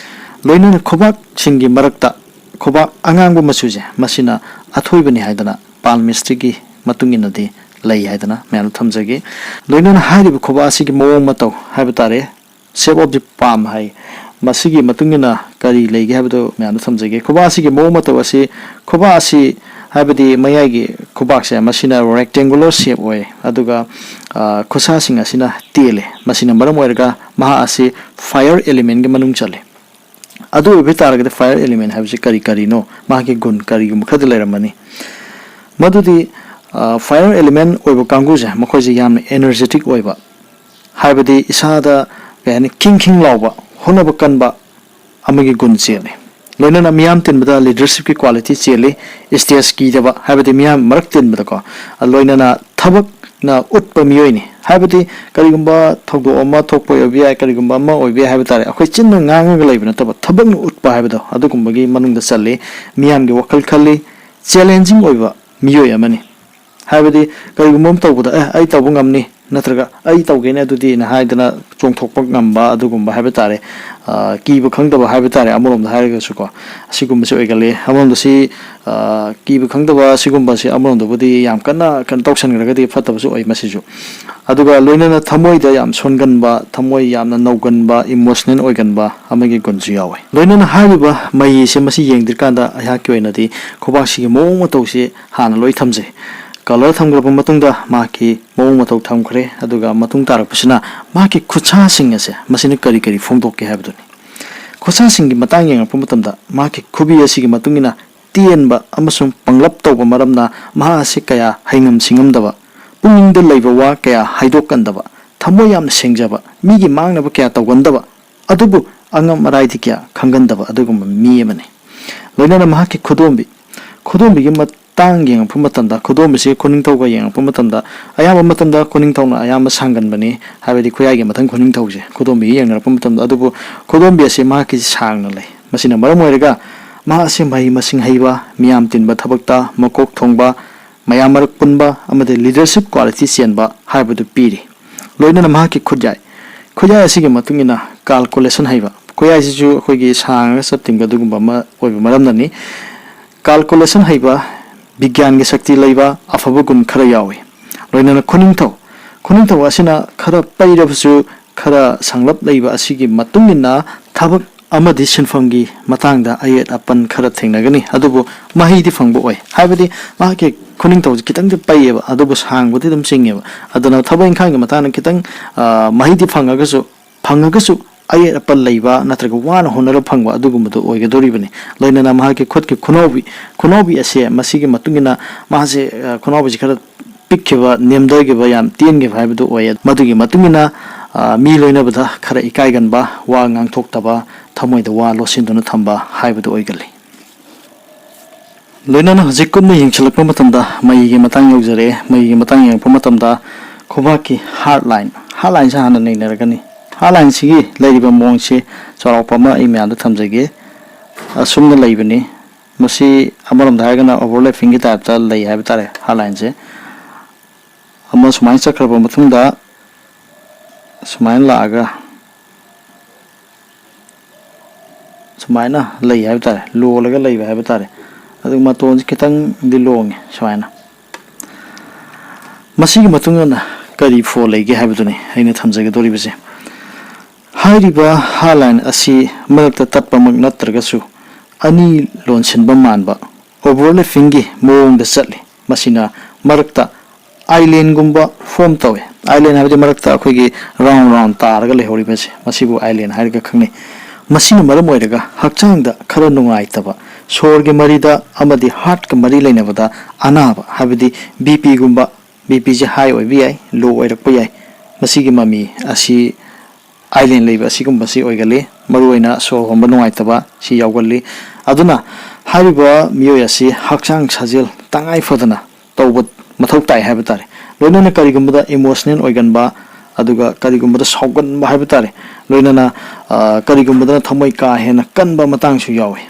ꯂꯣꯏꯅꯅ ꯈꯨꯕꯥꯛꯁꯤꯡꯒꯤ ꯃꯔꯛꯇ ꯈꯨꯕꯥꯛ ꯑꯉꯥꯡꯕ ꯃꯆꯨꯁꯦ, ꯃꯁꯤꯅ ꯑꯊꯣꯏꯕꯅꯤ ꯍꯥꯏꯗꯅ palmistry-ꯒꯤ ꯃꯇꯨꯡ ꯏꯟꯅꯗꯤ ꯂꯩ ꯍꯥꯏꯗꯅ ꯃꯌꯥꯝꯗ ꯊꯝꯖꯒꯦ꯫ ꯂꯣꯏꯅꯅ ꯍꯥꯏꯔꯤꯕ ꯈꯨꯕꯥꯛ ꯑꯁꯤꯒꯤ ꯃꯑꯣꯡ ꯃꯇꯧ ꯍꯥꯏꯕ ꯇꯥꯔꯦ, shape of the palm ꯍꯥꯏ, ꯃꯁꯤꯒꯤ ꯃꯇꯨꯡ ꯏꯟꯅ ꯀꯔꯤ ꯂꯩꯒꯦ ꯍꯥꯏꯕꯗꯨ ꯃꯌꯥꯝꯗ ꯊꯝꯖꯒꯦ꯫ ꯈꯨꯕꯥꯛ ꯑꯁꯤꯒꯤ ꯃꯑꯣꯡ ꯃꯇꯧ ꯑꯁꯤ, ꯈꯨꯕꯥꯛ ꯑꯁꯤ ꯍꯥꯏꯕꯗꯤ ꯃꯌꯥꯏꯒꯤ ꯈꯨꯕꯥꯛꯁꯦ, ꯃꯁꯤꯅ rectangular shape ꯑꯣꯏ, ꯑꯗꯨꯒ, ꯑ, ꯈꯨꯠꯁꯥꯁꯤꯡ ꯑꯁꯤꯅ ꯇꯦꯜꯂꯦ꯫ ꯃꯁꯤꯅ ꯃꯔꯝ ꯑꯣꯏꯔꯒ ꯃꯍꯥꯛ ꯑꯁꯤ fire element-ꯒꯤ ꯃꯅꯨꯡ ꯆꯜꯂꯤ꯫ ꯑꯗꯨ ꯑꯣꯏꯕ ꯇꯥꯔꯒꯗꯤ fire element ꯍꯥꯏꯕꯁꯤ ꯀꯔꯤ ꯀꯔꯤꯅꯣ, ꯃꯥꯒꯤ ꯒꯨꯟ ꯀꯔꯤꯒꯨꯝꯕ ꯈꯔꯗꯤ ꯂꯩꯔꯝꯃꯅꯤ꯫ ꯃꯗꯨꯗꯤ, ꯑ, fire element ꯑꯣꯏꯕ ꯀꯥꯡꯕꯨꯁꯦ, ꯃꯈꯣꯏꯁꯦ ꯌꯥꯝꯅ energetic ꯑꯣꯏꯕ, ꯍꯥꯏꯕꯗꯤ ꯏꯁꯥꯗ, ꯀꯩ ꯍꯥꯏꯅꯤ, ꯈꯤꯡ ꯈꯤꯡ ꯂꯥꯎꯕ, ꯍꯣꯠꯅꯕ ꯀꯟꯕ ꯑꯃꯒꯤ ꯒꯨꯟ ꯆꯦꯜꯂꯤ꯫ ꯂꯣꯏꯅꯅ ꯃꯤꯌꯥꯝ ꯇꯤꯟꯕꯗ leadership ꯀꯤ quality ꯆꯦꯜꯂꯤ, stage ꯀꯤꯗꯕ, ꯍꯥꯏꯕꯗꯤ ꯃꯤꯌꯥꯝ ꯃꯔꯛ ꯇꯤꯟꯕꯗꯀꯣ, ꯂꯣꯏꯅꯅ ꯊꯕꯛꯅ ꯎꯠꯄ ꯃꯤꯑꯣꯏꯅꯤ꯫ ꯍꯥꯏꯕꯗꯤ ꯀꯔꯤꯒꯨꯝꯕ ꯊꯧꯗꯣꯛ ꯑꯃ ꯊꯣꯛꯄ ꯑꯣꯏꯕ ꯌꯥꯏ, ꯀꯔꯤꯒꯨꯝꯕ ꯑꯃ ꯑꯣꯏꯕ ꯌꯥꯏ ꯍꯥꯏꯕ ꯇꯥꯔꯦ, ꯑꯩꯈꯣꯏ ꯆꯤꯟꯅ ꯉꯥꯡꯉꯒ ꯂꯩꯕ ꯅꯠꯇꯕ ꯊꯕꯛꯅ ꯎꯠꯄ ꯍꯥꯏꯕꯗꯣ, ꯑꯗꯨꯒꯨꯝꯕꯒꯤ ꯃꯅꯨꯡꯗ ꯆꯜꯂꯤ꯫ ꯃꯤꯌꯥꯝꯒꯤ ꯋꯥꯈꯜ ꯈꯜꯂꯤ, challenging ꯑꯣꯏꯕ ꯃꯤꯑꯣꯏ ꯑꯃꯅꯤ꯫ ꯍꯥꯏꯕꯗꯤ ꯀꯔꯤꯒꯨꯝꯕ ꯑꯃ ꯇꯧꯕꯗ, "ꯑꯦ, ꯑꯩ ꯇꯧꯕ ꯉꯝꯅꯤ", ꯅꯠꯇ꯭ꯔꯒ "ꯑꯩ ꯇꯧꯒꯦꯅꯦ ꯑꯗꯨꯗꯤꯅ" ꯍꯥꯏꯗꯅ ꯆꯣꯡꯊꯣꯛꯄ ꯉꯝꯕ, ꯑꯗꯨꯒꯨꯝꯕ ꯍꯥꯏꯕ ꯇꯥꯔꯦ꯫ ꯑ, ꯀꯤꯕ ꯈꯪꯗꯕ ꯍꯥꯏꯕ ꯇꯥꯔꯦ, ꯑꯃꯔꯣꯝꯗ ꯍꯥꯏꯔꯒꯁꯨꯀꯣ, ꯑꯁꯤꯒꯨꯝꯕꯁꯤ ꯑꯣꯏꯒꯜꯂꯤ꯫ ꯑꯃꯔꯣꯝꯗ ꯁꯤ, ꯑ, ꯀꯤꯕ ꯈꯪꯗꯕ ꯑꯁꯤꯒꯨꯝꯕꯁꯤ ꯑꯃꯔꯣꯝꯗꯕꯨꯗꯤ ꯌꯥꯝ ꯀꯟꯅ ꯀꯩꯅꯣ ꯇꯧꯁꯟꯈ꯭ꯔꯒꯗꯤ ꯐꯠꯇꯕꯁꯨ ꯑꯣꯏ ꯃꯁꯤꯁꯨ꯫ ꯑꯗꯨꯒ ꯂꯣꯏꯅꯅ ꯊꯃꯣꯏꯗ ꯌꯥꯝ ꯁꯣꯟꯒꯟꯕ, ꯊꯃꯣꯏ ꯌꯥꯝꯅ ꯅꯧꯒꯟꯕ, emotional ꯑꯣꯏꯒꯟꯕ ꯑꯃꯒꯤ ꯒꯨꯟꯁꯨ ꯌꯥꯎꯋꯤ꯫ ꯂꯣꯏꯅꯅ ꯍꯥꯏꯔꯤꯕ ꯃꯍꯩꯁꯦ, ꯃꯁꯤ ꯌꯦꯡꯗ꯭ꯔꯤꯀꯥꯟꯗ ꯑꯩꯍꯥꯛꯀꯤ ꯑꯣꯏꯅꯗꯤ ꯈꯨꯕꯥꯛꯁꯤꯒꯤ ꯃꯑꯣꯡ ꯃꯇꯧꯁꯤ ꯍꯥꯟꯅ ꯂꯣꯏ ꯊꯝꯖꯩ꯫ Colour ꯊꯝꯈ꯭ꯔꯕ ꯃꯇꯨꯡꯗ ꯃꯍꯥꯛꯀꯤ ꯃꯑꯣꯡ ꯃꯇꯧ ꯊꯝꯈ꯭ꯔꯦ꯫ ꯑꯗꯨꯒ ꯃꯇꯨꯡ ꯇꯥꯔꯛꯄꯁꯤꯅ ꯃꯍꯥꯛꯀꯤ ꯈꯨꯠꯁꯥꯁꯤꯡ ꯑꯁꯦ, ꯃꯁꯤꯅ ꯀꯔꯤ ꯀꯔꯤ ꯐꯣꯡꯗꯣꯛꯀꯦ ꯍꯥꯏꯕꯗꯨꯅꯤ꯫ ꯈꯨꯠꯁꯥꯁꯤꯡꯒꯤ ꯃꯇꯥꯡ ꯌꯦꯡꯉꯛꯄ ꯃꯇꯝꯗ, ꯃꯍꯥꯛꯀꯤ ꯈꯨꯕꯤ ꯑꯁꯤꯒꯤ ꯃꯇꯨꯡ ꯏꯟꯅ ꯇꯦꯟꯕ ꯑꯃꯁꯨꯡ ꯄꯪꯂꯞ ꯇꯧꯕ ꯃꯔꯝꯅ ꯃꯍꯥꯛ ꯑꯁꯤ ꯀꯌꯥ ꯍꯩꯉꯝ ꯁꯤꯡꯉꯝꯗꯕ, ꯄꯨꯛꯅꯤꯡꯗ ꯂꯩꯕ ꯋꯥ ꯀꯌꯥ ꯍꯥꯏꯗꯣꯛꯀꯟꯗꯕ, ꯊꯃꯣꯏ ꯌꯥꯝꯅ ꯁꯦꯡꯖꯕ, ꯃꯤꯒꯤ ꯃꯥꯡꯅꯕ ꯀꯌꯥ ꯇꯧꯒꯟꯗꯕ, ꯑꯗꯨꯕꯨ ꯑꯉꯝ ꯑꯔꯥꯏꯗꯤ ꯀꯌꯥ ꯈꯪꯒꯟꯗꯕ ꯑꯗꯨꯒꯨꯝꯕ ꯃꯤ ꯑꯃꯅꯤ꯫ ꯂꯣꯏꯅꯅ ꯃꯍꯥꯛꯀꯤ ꯈꯨꯗꯣꯝꯕꯤ, ꯈꯨꯗꯣꯝꯕꯤꯒꯤ ꯃꯇꯥꯡ ꯌꯦꯡꯉꯛꯄ ꯃꯇꯝꯗ, ꯈꯨꯗꯣꯝꯕꯤꯁꯤ ꯈꯨꯅꯤꯡꯊꯧꯒ ꯌꯦꯡꯉꯛꯄ ꯃꯇꯝꯗ, ꯑꯌꯥꯝꯕ ꯃꯇꯝꯗ ꯈꯨꯅꯤꯡꯊꯧꯅ ꯑꯌꯥꯝꯕ ꯁꯥꯡꯒꯟꯕꯅꯤ, ꯍꯥꯏꯕꯗꯤ ꯈꯨꯌꯥꯏꯒꯤ ꯃꯊꯪ ꯈꯨꯅꯤꯡꯊꯧꯁꯦ ꯈꯨꯗꯣꯝꯕꯤꯒ ꯌꯦꯡꯅꯔꯛꯄ ꯃꯇꯝꯗ꯫ ꯑꯗꯨꯕꯨ ꯈꯨꯗꯣꯝꯕꯤ ꯑꯁꯤ ꯃꯍꯥꯛꯀꯤ ꯁꯥꯡꯅ ꯂꯩ꯫ ꯃꯁꯤꯅ ꯃꯔꯝ ꯑꯣꯏꯔꯒ ꯃꯍꯥꯛ ꯑꯁꯤ ꯃꯍꯩ ꯃꯁꯤꯡ ꯍꯩꯕ, ꯃꯤꯌꯥꯝ ꯇꯤꯟꯕ ꯊꯕꯛꯇ ꯃꯀꯣꯛ ꯊꯣꯡꯕ, ꯃꯌꯥꯝ ꯃꯔꯛ ꯄꯨꯟꯕ ꯑꯃꯗꯤ leadership quality ꯆꯦꯟꯕ ꯍꯥꯏꯕꯗꯨ ꯄꯤꯔꯤ꯫ ꯂꯣꯏꯅꯅ ꯃꯍꯥꯛꯀꯤ ꯈꯨꯠꯌꯥꯏ, ꯈꯨꯠꯌꯥꯏ ꯑꯁꯤꯒꯤ ꯃꯇꯨꯡ ꯏꯟꯅ calculation ꯍꯩꯕ, ꯈꯨꯠꯌꯥꯏꯁꯤꯁꯨ ꯑꯩꯈꯣꯏꯒꯤ ꯁꯥꯡꯉꯒ ꯆꯞ ꯇꯤꯡꯕ ꯑꯗꯨꯒꯨꯝꯕ ꯑꯃ ꯑꯣꯏꯕ ꯃꯔꯝꯅꯅꯤ꯫ Calculation ꯍꯩꯕ, ꯕꯤꯒ꯭ꯌꯥꯟꯒꯤ ꯁꯛꯇꯤ ꯂꯩꯕ ꯑꯐꯕ ꯒꯨꯟ ꯈꯔ ꯌꯥꯎꯏ꯫ ꯂꯣꯏꯅꯅ ꯈꯨꯅꯤꯡꯊꯧ, ꯈꯨꯅꯤꯡꯊꯧ ꯑꯁꯤꯅ ꯈꯔ ꯄꯩꯔꯕꯁꯨ ꯈꯔ ꯁꯪꯂꯞ ꯂꯩꯕ ꯑꯁꯤꯒꯤ ꯃꯇꯨꯡ ꯏꯟꯅ ꯊꯕꯛ ꯑꯃꯗꯤ ꯁꯤꯟꯐꯝꯒꯤ ꯃꯇꯥꯡꯗ ꯑꯌꯦꯠ ꯑꯄꯟ ꯈꯔ ꯊꯦꯡꯅꯒꯅꯤ, ꯑꯗꯨꯕꯨ ꯃꯍꯩꯗꯤ ꯐꯪꯕ ꯑꯣꯏ꯫ ꯍꯥꯏꯕꯗꯤ ꯃꯍꯥꯛꯀꯤ ꯈꯨꯅꯤꯡꯊꯧꯁꯤ ꯈꯤꯇꯪꯗꯤ ꯄꯩꯌꯦꯕ, ꯑꯗꯨꯕꯨ ꯁꯥꯡꯕꯗꯤ ꯑꯗꯨꯝ ꯆꯤꯡꯉꯦꯕ꯫ ꯑꯗꯨꯅ ꯊꯕꯛ ꯏꯪꯈꯥꯡꯒꯤ ꯃꯇꯥꯡꯗ ꯈꯤꯇꯪ, ꯑ, ꯃꯍꯩꯗꯤ ꯐꯪꯉꯒꯁꯨ, ꯐꯪꯉꯒꯁꯨ ꯑꯌꯦꯠ ꯑꯄꯟ ꯂꯩꯕ ꯅꯠꯇ꯭ꯔꯒ ꯋꯥꯅ ꯍꯣꯠꯅꯔ ꯐꯪꯕ ꯑꯗꯨꯒꯨꯝꯕꯗꯣ ꯑꯣꯏꯒꯗꯧꯔꯤꯕꯅꯤ꯫ ꯂꯣꯏꯅꯅ ꯃꯍꯥꯛꯀꯤ ꯈꯨꯠꯀꯤ ꯈꯨꯅꯥꯎꯕꯤ, ꯈꯨꯅꯥꯎꯕꯤ ꯑꯁꯦ ꯃꯁꯤꯒꯤ ꯃꯇꯨꯡ ꯏꯟꯅ ꯃꯥꯁꯦ, ꯑ, ꯈꯨꯅꯥꯎꯕꯤꯁꯦ ꯈꯔ ꯄꯤꯛꯈꯤꯕ, ꯅꯦꯝꯊꯈꯤꯕ, ꯌꯥꯝ ꯇꯦꯟꯈꯤꯕ ꯍꯥꯏꯕꯗꯨ ꯑꯣꯏꯌꯦ꯫ ꯃꯗꯨꯒꯤ ꯃꯇꯨꯡ ꯏꯟꯅ, ꯑ, ꯃꯤ ꯂꯣꯏꯅꯕꯗ ꯈꯔ ꯏꯀꯥꯏꯒꯟꯕ, ꯋꯥ ꯉꯥꯡꯊꯣꯛꯇꯕ, ꯊꯃꯣꯏꯗ ꯋꯥ ꯂꯣꯠꯁꯤꯟꯗꯨꯅ ꯊꯝꯕ ꯍꯥꯏꯕꯗꯨ ꯑꯣꯏꯒꯜꯂꯤ꯫ ꯂꯣꯏꯅꯅ ꯍꯧꯖꯤꯛ ꯀꯨꯞꯅ ꯌꯦꯡꯁꯤꯜꯂꯛꯄ ꯃꯇꯝꯗ ꯃꯩꯒꯤ ꯃꯇꯥꯡ ꯌꯧꯖꯔꯛꯑꯦ꯫ ꯃꯩꯒꯤ ꯃꯇꯥꯡ ꯌꯦꯡꯉꯛꯄ ꯃꯇꯝꯗ ꯈꯨꯕꯥꯛꯀꯤ heart line, heart lineꯁꯦ ꯍꯥꯟꯅ ꯅꯩꯅꯔꯒꯅꯤ꯫ Heart lineꯁꯤꯒꯤ ꯂꯩꯔꯤꯕ ꯃꯑꯣꯡꯁꯦ ꯆꯥꯎꯔꯥꯛꯄ ꯑꯃ ꯑꯩ ꯃꯌꯥꯝꯗ ꯊꯝꯖꯒꯦ꯫ ꯑꯁꯨꯝꯅ ꯂꯩꯕꯅꯤ꯫ ꯃꯁꯤ ꯑꯃꯔꯣꯝꯗ ꯍꯥꯏꯔꯒꯅ overlappingꯒꯤ typeꯇ ꯂꯩ ꯍꯥꯏꯕ ꯇꯥꯔꯦ꯫ Heart lineꯁꯦ ꯑꯃ ꯁꯨꯃꯥꯏꯅ ꯆꯠꯈ꯭ꯔꯕ ꯃꯇꯨꯡꯗ ꯁꯨꯃꯥꯏꯅ ꯂꯥꯛꯑꯒ ꯁꯨꯃꯥꯏꯅ ꯂꯩ ꯍꯥꯏꯕ ꯇꯥꯔꯦ, ꯂꯣꯜꯂꯒ ꯂꯩꯕ ꯍꯥꯏꯕ ꯇꯥꯔꯦ꯫ ꯑꯗꯨ ꯃꯇꯣꯟꯁꯦ ꯈꯤꯇꯪꯗꯤ ꯂꯣꯡꯉꯦ ꯁꯨꯃꯥꯏꯅ꯫ ꯃꯁꯤꯒꯤ ꯃꯇꯨꯡ ꯏꯟꯅ ꯀꯔꯤ ꯐꯣ ꯂꯩꯒꯦ ꯍꯥꯏꯕꯗꯨꯅꯤ ꯑꯩꯅ ꯊꯝꯖꯒꯗꯧꯔꯤꯕꯁꯦ꯫ ꯍꯥꯏꯔꯤꯕ heart line ꯑꯁꯤ ꯃꯔꯛꯇ ꯇꯠꯄꯃꯛ ꯅꯠꯇ꯭ꯔꯒꯁꯨ ꯑꯅꯤ ꯂꯣꯟꯁꯤꯟꯕ ꯃꯥꯟꯕ overlappingꯒꯤ ꯃꯑꯣꯡꯗ ꯆꯠꯂꯤ꯫ ꯃꯁꯤꯅ ꯃꯔꯛꯇ islandꯒꯨꯝꯕ form ꯇꯧꯏ꯫ Island ꯍꯥꯏꯕꯗꯤ ꯃꯔꯛꯇ ꯑꯩꯈꯣꯏꯒꯤ round round ꯇꯥꯔꯒ ꯂꯩꯍꯧꯔꯤꯕꯁꯦ, ꯃꯁꯤꯕꯨ island ꯍꯥꯏꯔꯒ ꯈꯪꯅꯩ꯫ ꯃꯁꯤꯅ ꯃꯔꯝ ꯑꯣꯏꯔꯒ ꯍꯛꯆꯥꯡꯗ ꯈꯔ ꯅꯨꯡꯉꯥꯏꯇꯕ, ꯁꯣꯔꯒꯤ ꯃꯔꯤꯗ ꯑꯃꯗꯤ heartꯀ ꯃꯔꯤ ꯂꯩꯅꯕꯗ ꯑꯅꯥꯕ, ꯍꯥꯏꯕꯗꯤ BPꯒꯨꯝꯕ, BPꯁꯦ high ꯑꯣꯏꯕ ꯌꯥꯏ, low ꯑꯣꯏꯔꯛꯄ ꯌꯥꯏ꯫ ꯃꯁꯤꯒꯤ ꯃꯃꯤ ꯑꯁꯤ island ꯂꯩꯕ ꯑꯁꯤꯒꯨꯝꯕꯁꯤ ꯑꯣꯏꯒꯜꯂꯤ꯫ ꯃꯔꯨꯑꯣꯏꯅ ꯁꯣꯔ ꯍꯣꯟꯕ ꯅꯨꯡꯉꯥꯏꯇꯕ ꯁꯤ ꯌꯥꯎꯒꯜꯂꯤ꯫ ꯑꯗꯨꯅ ꯍꯥꯏꯔꯤꯕ ꯃꯤꯑꯣꯏ ꯑꯁꯤ ꯍꯛꯆꯥꯡ ꯁꯥꯖꯦꯜ ꯇꯉꯥꯏ ꯐꯗꯅ ꯇꯧꯕ ꯃꯊꯧ ꯇꯥꯏ ꯍꯥꯏꯕ ꯇꯥꯔꯦ꯫ ꯂꯣꯏꯅꯅ ꯀꯔꯤꯒꯨꯝꯕꯗ emotional ꯑꯣꯏꯒꯟꯕ, ꯑꯗꯨꯒ ꯀꯔꯤꯒꯨꯝꯕꯗ ꯁꯥꯎꯒꯟꯕ ꯍꯥꯏꯕ ꯇꯥꯔꯦ, ꯂꯣꯏꯅꯅ, ꯑ, ꯀꯔꯤꯒꯨꯝꯕꯗꯅ ꯊꯃꯣꯏ ꯀꯥ ꯍꯦꯟꯅ ꯀꯟꯕ ꯃꯇꯥꯡꯁꯨ ꯌꯥꯎꯏ꯫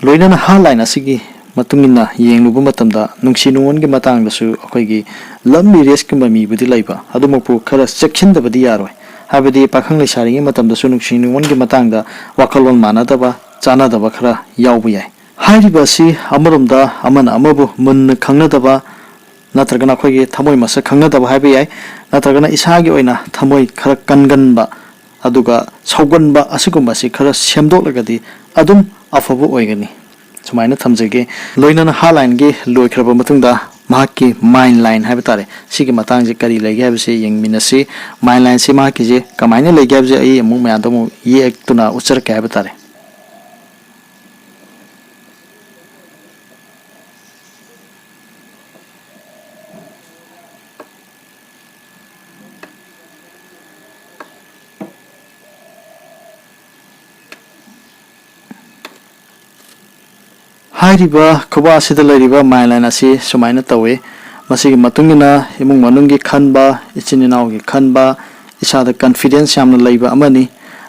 ꯂꯣꯏꯅꯅ heart line ꯑꯁꯤꯒꯤ ꯃꯇꯨꯡ ꯏꯟꯅ ꯌꯦꯡꯂꯨꯕ ꯃꯇꯝꯗ ꯅꯨꯡꯁꯤ ꯅꯨꯡꯉꯣꯟꯒꯤ ꯃꯇꯥꯡꯗꯁꯨ ꯑꯩꯈꯣꯏꯒꯤ love marriageꯀꯨꯝꯕ ꯃꯤꯕꯨꯗꯤ ꯂꯩꯕ, ꯑꯗꯨꯃꯛꯄꯨ ꯈꯔ ꯆꯦꯛꯁꯤꯟꯗꯕꯗꯤ ꯌꯥꯔꯣꯏ꯫ ꯍꯥꯏꯕꯗꯤ ꯄꯥꯈꯪ ꯂꯩꯁꯥꯔꯤꯉꯩ ꯃꯇꯝꯗꯁꯨ ꯅꯨꯡꯁꯤ ꯅꯨꯡꯉꯣꯟꯒꯤ ꯃꯇꯥꯡꯗ ꯋꯥꯈꯜꯂꯣꯟ ꯃꯥꯟꯅꯗꯕ, ꯆꯥꯟꯅꯗꯕ ꯈꯔ ꯌꯥꯎꯕ ꯌꯥꯏ꯫ ꯍꯥꯏꯔꯤꯕ ꯑꯁꯤ ꯑꯃꯔꯣꯝꯗ ꯑꯃꯅ ꯑꯃꯕꯨ ꯃꯨꯟꯅ ꯈꯪꯅꯗꯕ ꯅꯠꯇ꯭ꯔꯒꯅ ꯑꯩꯈꯣꯏꯒꯤ ꯊꯃꯣꯏ ꯃꯁꯛ ꯈꯪꯅꯗꯕ ꯍꯥꯏꯕ ꯌꯥꯏ, ꯅꯠꯇ꯭ꯔꯒꯅ ꯏꯁꯥꯒꯤ ꯑꯣꯏꯅ ꯊꯃꯣꯏ ꯈꯔ ꯀꯟꯒꯟꯕ, ꯑꯗꯨꯒ ꯁꯥꯎꯒꯟꯕ ꯑꯁꯤꯒꯨꯝꯕꯁꯤ ꯈꯔ ꯁꯦꯝꯗꯣꯛꯂꯒꯗꯤ ꯑꯗꯨꯝ ꯑꯐꯕ ꯑꯣꯏꯒꯅꯤ꯫ ꯁꯨꯃꯥꯏꯅ ꯊꯝꯖꯒꯦ꯫ ꯂꯣꯏꯅꯅ heart lineꯒꯤ ꯂꯣꯏꯈ꯭ꯔꯕ ꯃꯇꯨꯡꯗ ꯃꯍꯥꯛꯀꯤ ꯃꯥꯏꯟ ꯂꯥꯏꯟ ꯍꯥꯏꯕ ꯇꯥꯔꯦ, ꯁꯤꯒꯤ ꯃꯇꯥꯡꯁꯦ ꯀꯔꯤ ꯂꯩꯒꯦ ꯍꯥꯏꯕꯁꯤ ꯌꯦꯡꯃꯤꯟꯅꯁꯤ꯫ ꯃꯥꯏꯟ ꯂꯥꯏꯟꯁꯤ ꯃꯍꯥꯛꯀꯤꯁꯦ ꯀꯃꯥꯏꯅ ꯂꯩꯒꯦ ꯍꯥꯏꯕꯁꯦ ꯑꯩ ꯑꯃꯨꯛ ꯃꯌꯥꯝꯗ ꯑꯃꯨꯛ ꯌꯦꯛꯇꯨꯅ ꯎꯠꯆꯔꯛꯀꯦ ꯍꯥꯏꯕ ꯇꯥꯔꯦ꯫ ꯍꯥꯏꯔꯤꯕ ꯈꯨꯕꯥꯛ ꯑꯁꯤꯗ ꯂꯩꯔꯤꯕ ꯃꯥꯏꯟ ꯂꯥꯏꯟ ꯑꯁꯤ ꯁꯨꯃꯥꯏꯅ ꯇꯧꯏ꯫ ꯃꯁꯤꯒꯤ ꯃꯇꯨꯡ ꯏꯟꯅ ꯏꯃꯨꯡ ꯃꯅꯨꯡꯒꯤ ꯈꯟꯕ, ꯏꯆꯤꯟ ꯏꯅꯥꯎꯒꯤ ꯈꯟꯕ, ꯏꯁꯥꯗ ꯀꯟꯐꯤꯗꯦꯟꯁ ꯌꯥꯝꯅ ꯂꯩꯕ ꯑꯃꯅꯤ꯫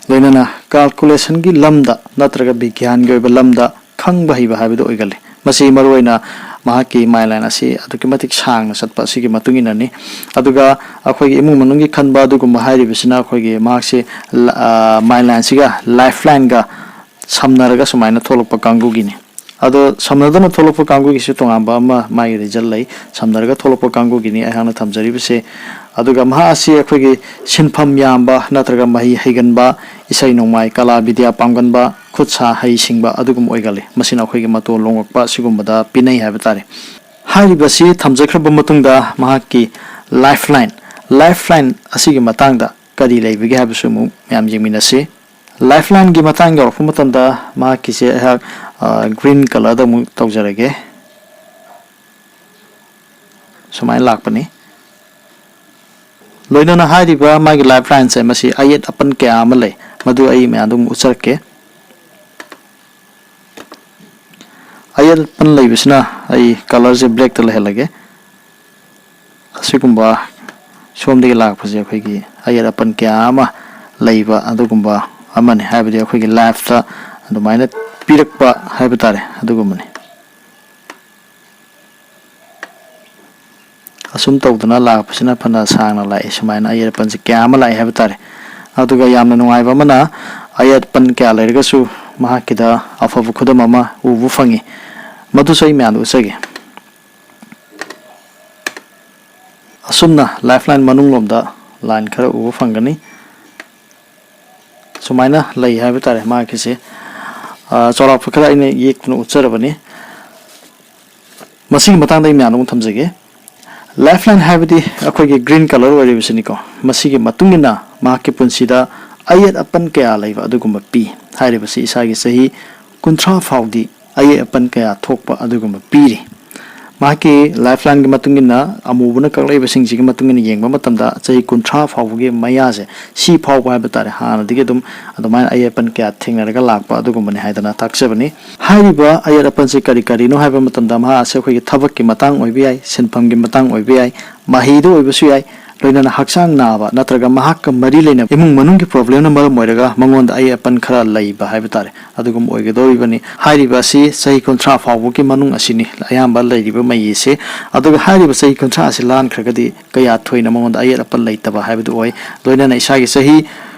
ꯂꯣꯏꯅꯅ ꯀꯥꯜꯀꯨꯂꯦꯁꯟꯒꯤ ꯂꯝꯗ ꯅꯠꯇ꯭ꯔꯒ ꯕꯤꯒ꯭ꯌꯥꯟꯒꯤ ꯑꯣꯏꯕ ꯂꯝꯗ ꯈꯪꯕ ꯍꯩꯕ ꯍꯥꯏꯕꯗꯨ ꯑꯣꯏꯒꯜꯂꯤ꯫ ꯃꯁꯤ ꯃꯔꯨꯑꯣꯏꯅ ꯃꯍꯥꯛꯀꯤ ꯃꯥꯏꯟ ꯂꯥꯏꯟ ꯑꯁꯤ ꯑꯗꯨꯛꯀꯤ ꯃꯇꯤꯛ ꯁꯥꯡꯅ ꯆꯠꯄ ꯑꯁꯤꯒꯤ ꯃꯇꯨꯡ ꯏꯟꯅꯅꯤ꯫ ꯑꯗꯨꯒ ꯑꯩꯈꯣꯏꯒꯤ ꯏꯃꯨꯡ ꯃꯅꯨꯡꯒꯤ ꯈꯟꯕ ꯑꯗꯨꯒꯨꯝꯕ ꯍꯥꯏꯔꯤꯕꯁꯤꯅ ꯑꯩꯈꯣꯏꯒꯤ ꯃꯍꯥꯛꯁꯤ ꯂ-, ꯑ, ꯃꯥꯏꯟ ꯂꯥꯏꯟꯁꯤꯒ ꯂꯥꯏꯐ ꯂꯥꯏꯟꯒ ꯁꯝꯅꯔꯒ ꯁꯨꯃꯥꯏꯅ ꯊꯣꯛꯂꯛꯄ ꯀꯥꯡꯕꯨꯒꯤꯅꯤ꯫ ꯑꯗꯣ ꯁꯝꯅꯗꯅ ꯊꯣꯛꯂꯛꯄ ꯀꯥꯡꯕꯨꯒꯤꯁꯨ ꯇꯣꯉꯥꯟꯕ ꯑꯃ ꯃꯥꯒꯤ ꯔꯤꯖꯜ ꯂꯩ꯫ ꯁꯝꯅꯔꯒ ꯊꯣꯛꯂꯛꯄ ꯀꯥꯡꯕꯨꯒꯤꯅꯤ ꯑꯩꯍꯥꯛꯅ ꯊꯝꯖꯔꯤꯕꯁꯦ꯫ ꯑꯗꯨꯒ ꯃꯍꯥꯛ ꯑꯁꯤ ꯑꯩꯈꯣꯏꯒꯤ ꯁꯤꯟꯐꯝ ꯌꯥꯝꯕ ꯅꯠꯇ꯭ꯔꯒ ꯃꯍꯩ ꯍꯩꯒꯟꯕ, ꯏꯁꯩ ꯅꯣꯡꯃꯥꯏ, ꯀꯂꯥ ꯕꯤꯗ꯭ꯌꯥ ꯄꯥꯝꯒꯟꯕ, ꯈꯨꯠ ꯁꯥ ꯍꯩ ꯁꯤꯡꯕ ꯑꯗꯨꯒꯨꯝꯕ ꯑꯣꯏꯒꯜꯂꯤ꯫ ꯃꯁꯤꯅ ꯑꯩꯈꯣꯏꯒꯤ ꯃꯇꯣꯟ ꯂꯣꯡꯂꯛꯄ ꯑꯁꯤꯒꯨꯝꯕꯗ ꯄꯤꯅꯩ ꯍꯥꯏꯕ ꯇꯥꯔꯦ꯫ ꯍꯥꯏꯔꯤꯕꯁꯤ ꯊꯝꯖꯈ꯭ꯔꯕ ꯃꯇꯨꯡꯗ ꯃꯍꯥꯛꯀꯤ ꯂꯥꯏꯐ ꯂꯥꯏꯟ, ꯂꯥꯏꯐ ꯂꯥꯏꯟ ꯑꯁꯤꯒꯤ ꯃꯇꯥꯡꯗ ꯀꯔꯤ ꯂꯩꯕꯒꯦ ꯍꯥꯏꯕꯁꯨ ꯑꯃꯨꯛ ꯃꯌꯥꯝ ꯌꯦꯡꯃꯤꯟꯅꯁꯤ꯫ ꯂꯥꯏꯐ ꯂꯥꯏꯟꯒꯤ ꯃꯇꯥꯡ ꯌꯧꯔꯛꯄ ꯃꯇꯝꯗ ꯃꯍꯥꯛꯀꯤꯁꯦ ꯑꯩꯍꯥꯛ, ꯑ, ꯒ꯭ꯔꯤꯟ ꯀꯂꯔꯗ ꯑꯃꯨꯛ ꯇꯧꯖꯔꯒꯦ꯫ ꯁꯨꯃꯥꯏꯅ ꯂꯥꯛꯄꯅꯤ꯫ ꯂꯣꯏꯅꯅ ꯍꯥꯏꯔꯤꯕ ꯃꯥꯒꯤ ꯂꯥꯏꯐ ꯂꯥꯏꯟꯁꯦ ꯃꯁꯤ ꯑꯌꯦꯠ ꯑꯄꯟ ꯀꯌꯥ ꯑꯃ ꯂꯩ, ꯃꯗꯨ ꯑꯩ ꯃꯌꯥꯝꯗ ꯑꯃꯨꯛ ꯎꯠꯆꯔꯛꯀꯦ꯫ ꯑꯌꯦꯠ ꯑꯄꯟ ꯂꯩꯕꯁꯤꯅ ꯑꯩ ꯀꯂꯔꯁꯦ ꯕ꯭ꯂꯦꯛꯇ ꯂꯩꯍꯜꯂꯒꯦ꯫ ꯑꯁꯤꯒꯨꯝꯕ ꯁꯣꯝꯗꯒꯤ ꯂꯥꯛꯄꯁꯦ ꯑꯩꯈꯣꯏꯒꯤ ꯑꯌꯦꯠ ꯑꯄꯟ ꯀꯌꯥ ꯑꯃ ꯂꯩꯕ ꯑꯗꯨꯒꯨꯝꯕ ꯑꯃꯅꯤ, ꯍꯥꯏꯕꯗꯤ ꯑꯩꯈꯣꯏꯒꯤ ꯂꯥꯏꯐꯇ ꯑꯗꯨꯃꯥꯏꯅ ꯄꯤꯔꯛꯄ ꯍꯥꯏꯕ ꯇꯥꯔꯦ, ꯑꯗꯨꯒꯨꯝꯕꯅꯤ꯫ ꯑꯁꯨꯝ ꯇꯧꯗꯅ ꯂꯥꯛꯄꯁꯤꯅ ꯐꯅ ꯁꯥꯡꯅ ꯂꯥꯛꯏ꯫ ꯁꯨꯃꯥꯏꯅ ꯑꯌꯦꯠ ꯑꯄꯟꯁꯤ ꯀꯌꯥ ꯑꯃ ꯂꯥꯛꯏ ꯍꯥꯏꯕ ꯇꯥꯔꯦ꯫ ꯑꯗꯨꯒ ꯌꯥꯝꯅ ꯅꯨꯡꯉꯥꯏꯕ ꯑꯃꯅ, ꯑꯌꯦꯠ ꯑꯄꯟ ꯀꯌꯥ ꯂꯩꯔꯒꯁꯨ ꯃꯍꯥꯛꯀꯤꯗ ꯑꯐꯕ ꯈꯨꯗꯝ ꯑꯃ ꯎꯕ ꯐꯪꯉꯤ꯫ ꯃꯗꯨꯁꯨ ꯑꯩ ꯃꯌꯥꯝꯗ ꯎꯠꯆꯒꯦ꯫ ꯑꯁꯨꯝꯅ ꯂꯥꯏꯐ ꯂꯥꯏꯟ ꯃꯅꯨꯡ ꯂꯣꯝꯗ ꯂꯥꯏꯟ ꯈꯔ ꯎꯕ ꯐꯪꯒꯅꯤ꯫ ꯁꯨꯃꯥꯏꯅ ꯂꯩ ꯍꯥꯏꯕ ꯇꯥꯔꯦ ꯃꯍꯥꯛꯀꯤꯁꯦ꯫ ꯑ, ꯆꯥꯎꯔꯥꯛꯄ ꯈꯔ ꯑꯩꯅ ꯌꯦꯛꯇꯨꯅ ꯎꯠꯆꯔꯕꯅꯤ꯫ ꯃꯁꯤꯒꯤ ꯃꯇꯥꯡꯗ ꯑꯩ ꯃꯌꯥꯝꯗ ꯑꯃꯨꯛ ꯊꯝꯖꯒꯦ꯫ ꯂꯥꯏꯐ ꯂꯥꯏꯟ ꯍꯥꯏꯕꯗꯤ ꯑꯩꯈꯣꯏꯒꯤ ꯒ꯭ꯔꯤꯟ ꯀꯂꯔ ꯑꯣꯏꯔꯤꯕꯁꯤꯅꯤꯀꯣ꯫ ꯃꯁꯤꯒꯤ ꯃꯇꯨꯡ ꯏꯟꯅ ꯃꯍꯥꯛꯀꯤ ꯄꯨꯟꯁꯤꯗ ꯑꯌꯦꯠ ꯑꯄꯟ ꯀꯌꯥ ꯂꯩꯕ ꯑꯗꯨꯒꯨꯝꯕ ꯄꯤ꯫ ꯍꯥꯏꯔꯤꯕꯁꯤ ꯏꯁꯥꯒꯤ ꯆꯍꯤ ꯀꯨꯟꯊ꯭ꯔꯥ ꯐꯥꯎꯗꯤ ꯑꯌꯦꯠ ꯑꯄꯟ ꯀꯌꯥ ꯊꯣꯛꯄ ꯑꯗꯨꯒꯨꯝꯕ ꯄꯤꯔꯤ꯫ ꯃꯍꯥꯛꯀꯤ ꯂꯥꯏꯐ ꯂꯥꯏꯟꯒꯤ ꯃꯇꯨꯡ ꯏꯟꯅ, ꯑꯃꯨꯕꯅ ꯀꯛꯂꯛꯏꯕꯁꯤꯡꯁꯤꯒꯤ ꯃꯇꯨꯡ ꯏꯟꯅ ꯌꯦꯡꯕ ꯃꯇꯝꯗ, ꯆꯍꯤ ꯀꯨꯟꯊ꯭ꯔꯥ ꯐꯥꯎꯕꯒꯤ ꯃꯌꯥꯁꯦ, ꯁꯤ ꯐꯥꯎꯕ ꯍꯥꯏꯕ ꯇꯥꯔꯦ, ꯍꯥꯟꯅꯗꯒꯤ ꯑꯗꯨꯝ ꯑꯗꯨꯃꯥꯏꯅ ꯑꯌꯦꯠ ꯑꯄꯟ ꯀꯌꯥ ꯊꯦꯡꯅꯔꯒ ꯂꯥꯛꯄ ꯑꯗꯨꯒꯨꯝꯕꯅꯤ ꯍꯥꯏꯗꯅ ꯇꯥꯛꯆꯕꯅꯤ꯫ ꯍꯥꯏꯔꯤꯕ ꯑꯌꯦꯠ ꯑꯄꯟꯁꯦ ꯀꯔꯤ ꯀꯔꯤꯅꯣ ꯍꯥꯏꯕ ꯃꯇꯝꯗ, ꯃꯍꯥꯛ ꯑꯁꯦ ꯑꯩꯈꯣꯏꯒꯤ ꯊꯕꯛꯀꯤ ꯃꯇꯥꯡ ꯑꯣꯏꯕ ꯌꯥꯏ, ꯁꯤꯟꯐꯝꯒꯤ ꯃꯇꯥꯡ ꯑꯣꯏꯕ ꯌꯥꯏ, ꯃꯍꯩꯗ ꯑꯣꯏꯕꯁꯨ ꯌꯥꯏ, ꯂꯣꯏꯅꯅ ꯍꯛꯆꯥꯡ ꯅꯥꯕ ꯅꯠꯇ꯭ꯔꯒ ꯃꯍꯥꯛꯀ ꯃꯔꯤ ꯂꯩꯅꯕ ꯏꯃꯨꯡ ꯃꯅꯨꯡꯒꯤ ꯄ꯭ꯔꯣꯕ꯭ꯂꯦꯝꯅ ꯃꯔꯝ ꯑꯣꯏꯔꯒ ꯃꯉꯣꯟꯗ ꯑꯌꯦꯠ ꯑꯄꯟ ꯈꯔ ꯂꯩꯕ ꯍꯥꯏꯕ ꯇꯥꯔꯦ, ꯑꯗꯨꯒꯨꯝꯕ ꯑꯣꯏꯒꯗꯧꯔꯤꯕꯅꯤ꯫ ꯍꯥꯏꯔꯤꯕ ꯑꯁꯤ ꯆꯍꯤ ꯀꯨꯟꯊ꯭ꯔꯥ ꯐꯥꯎꯕꯒꯤ ꯃꯅꯨꯡ ꯑꯁꯤꯅꯤ ꯑꯌꯥꯝꯕ ꯂꯩꯔꯤꯕ ꯃꯩ ꯑꯁꯤ꯫ ꯑꯗꯨꯒ ꯍꯥꯏꯔꯤꯕ ꯆꯍꯤ ꯀꯨꯟꯊ꯭ꯔꯥ ꯑꯁꯤ ꯂꯥꯟꯈ꯭ꯔꯒꯗꯤ ꯀꯌꯥ ꯊꯣꯏꯅ ꯃꯉꯣꯟꯗ ꯑꯌꯦꯠ ꯑꯄꯟ ꯂꯩꯇꯕ ꯍꯥꯏꯕꯗꯨ ꯑꯣꯏ꯫ ꯂꯣꯏꯅꯅ ꯏꯁꯥꯒꯤ ꯆꯍꯤ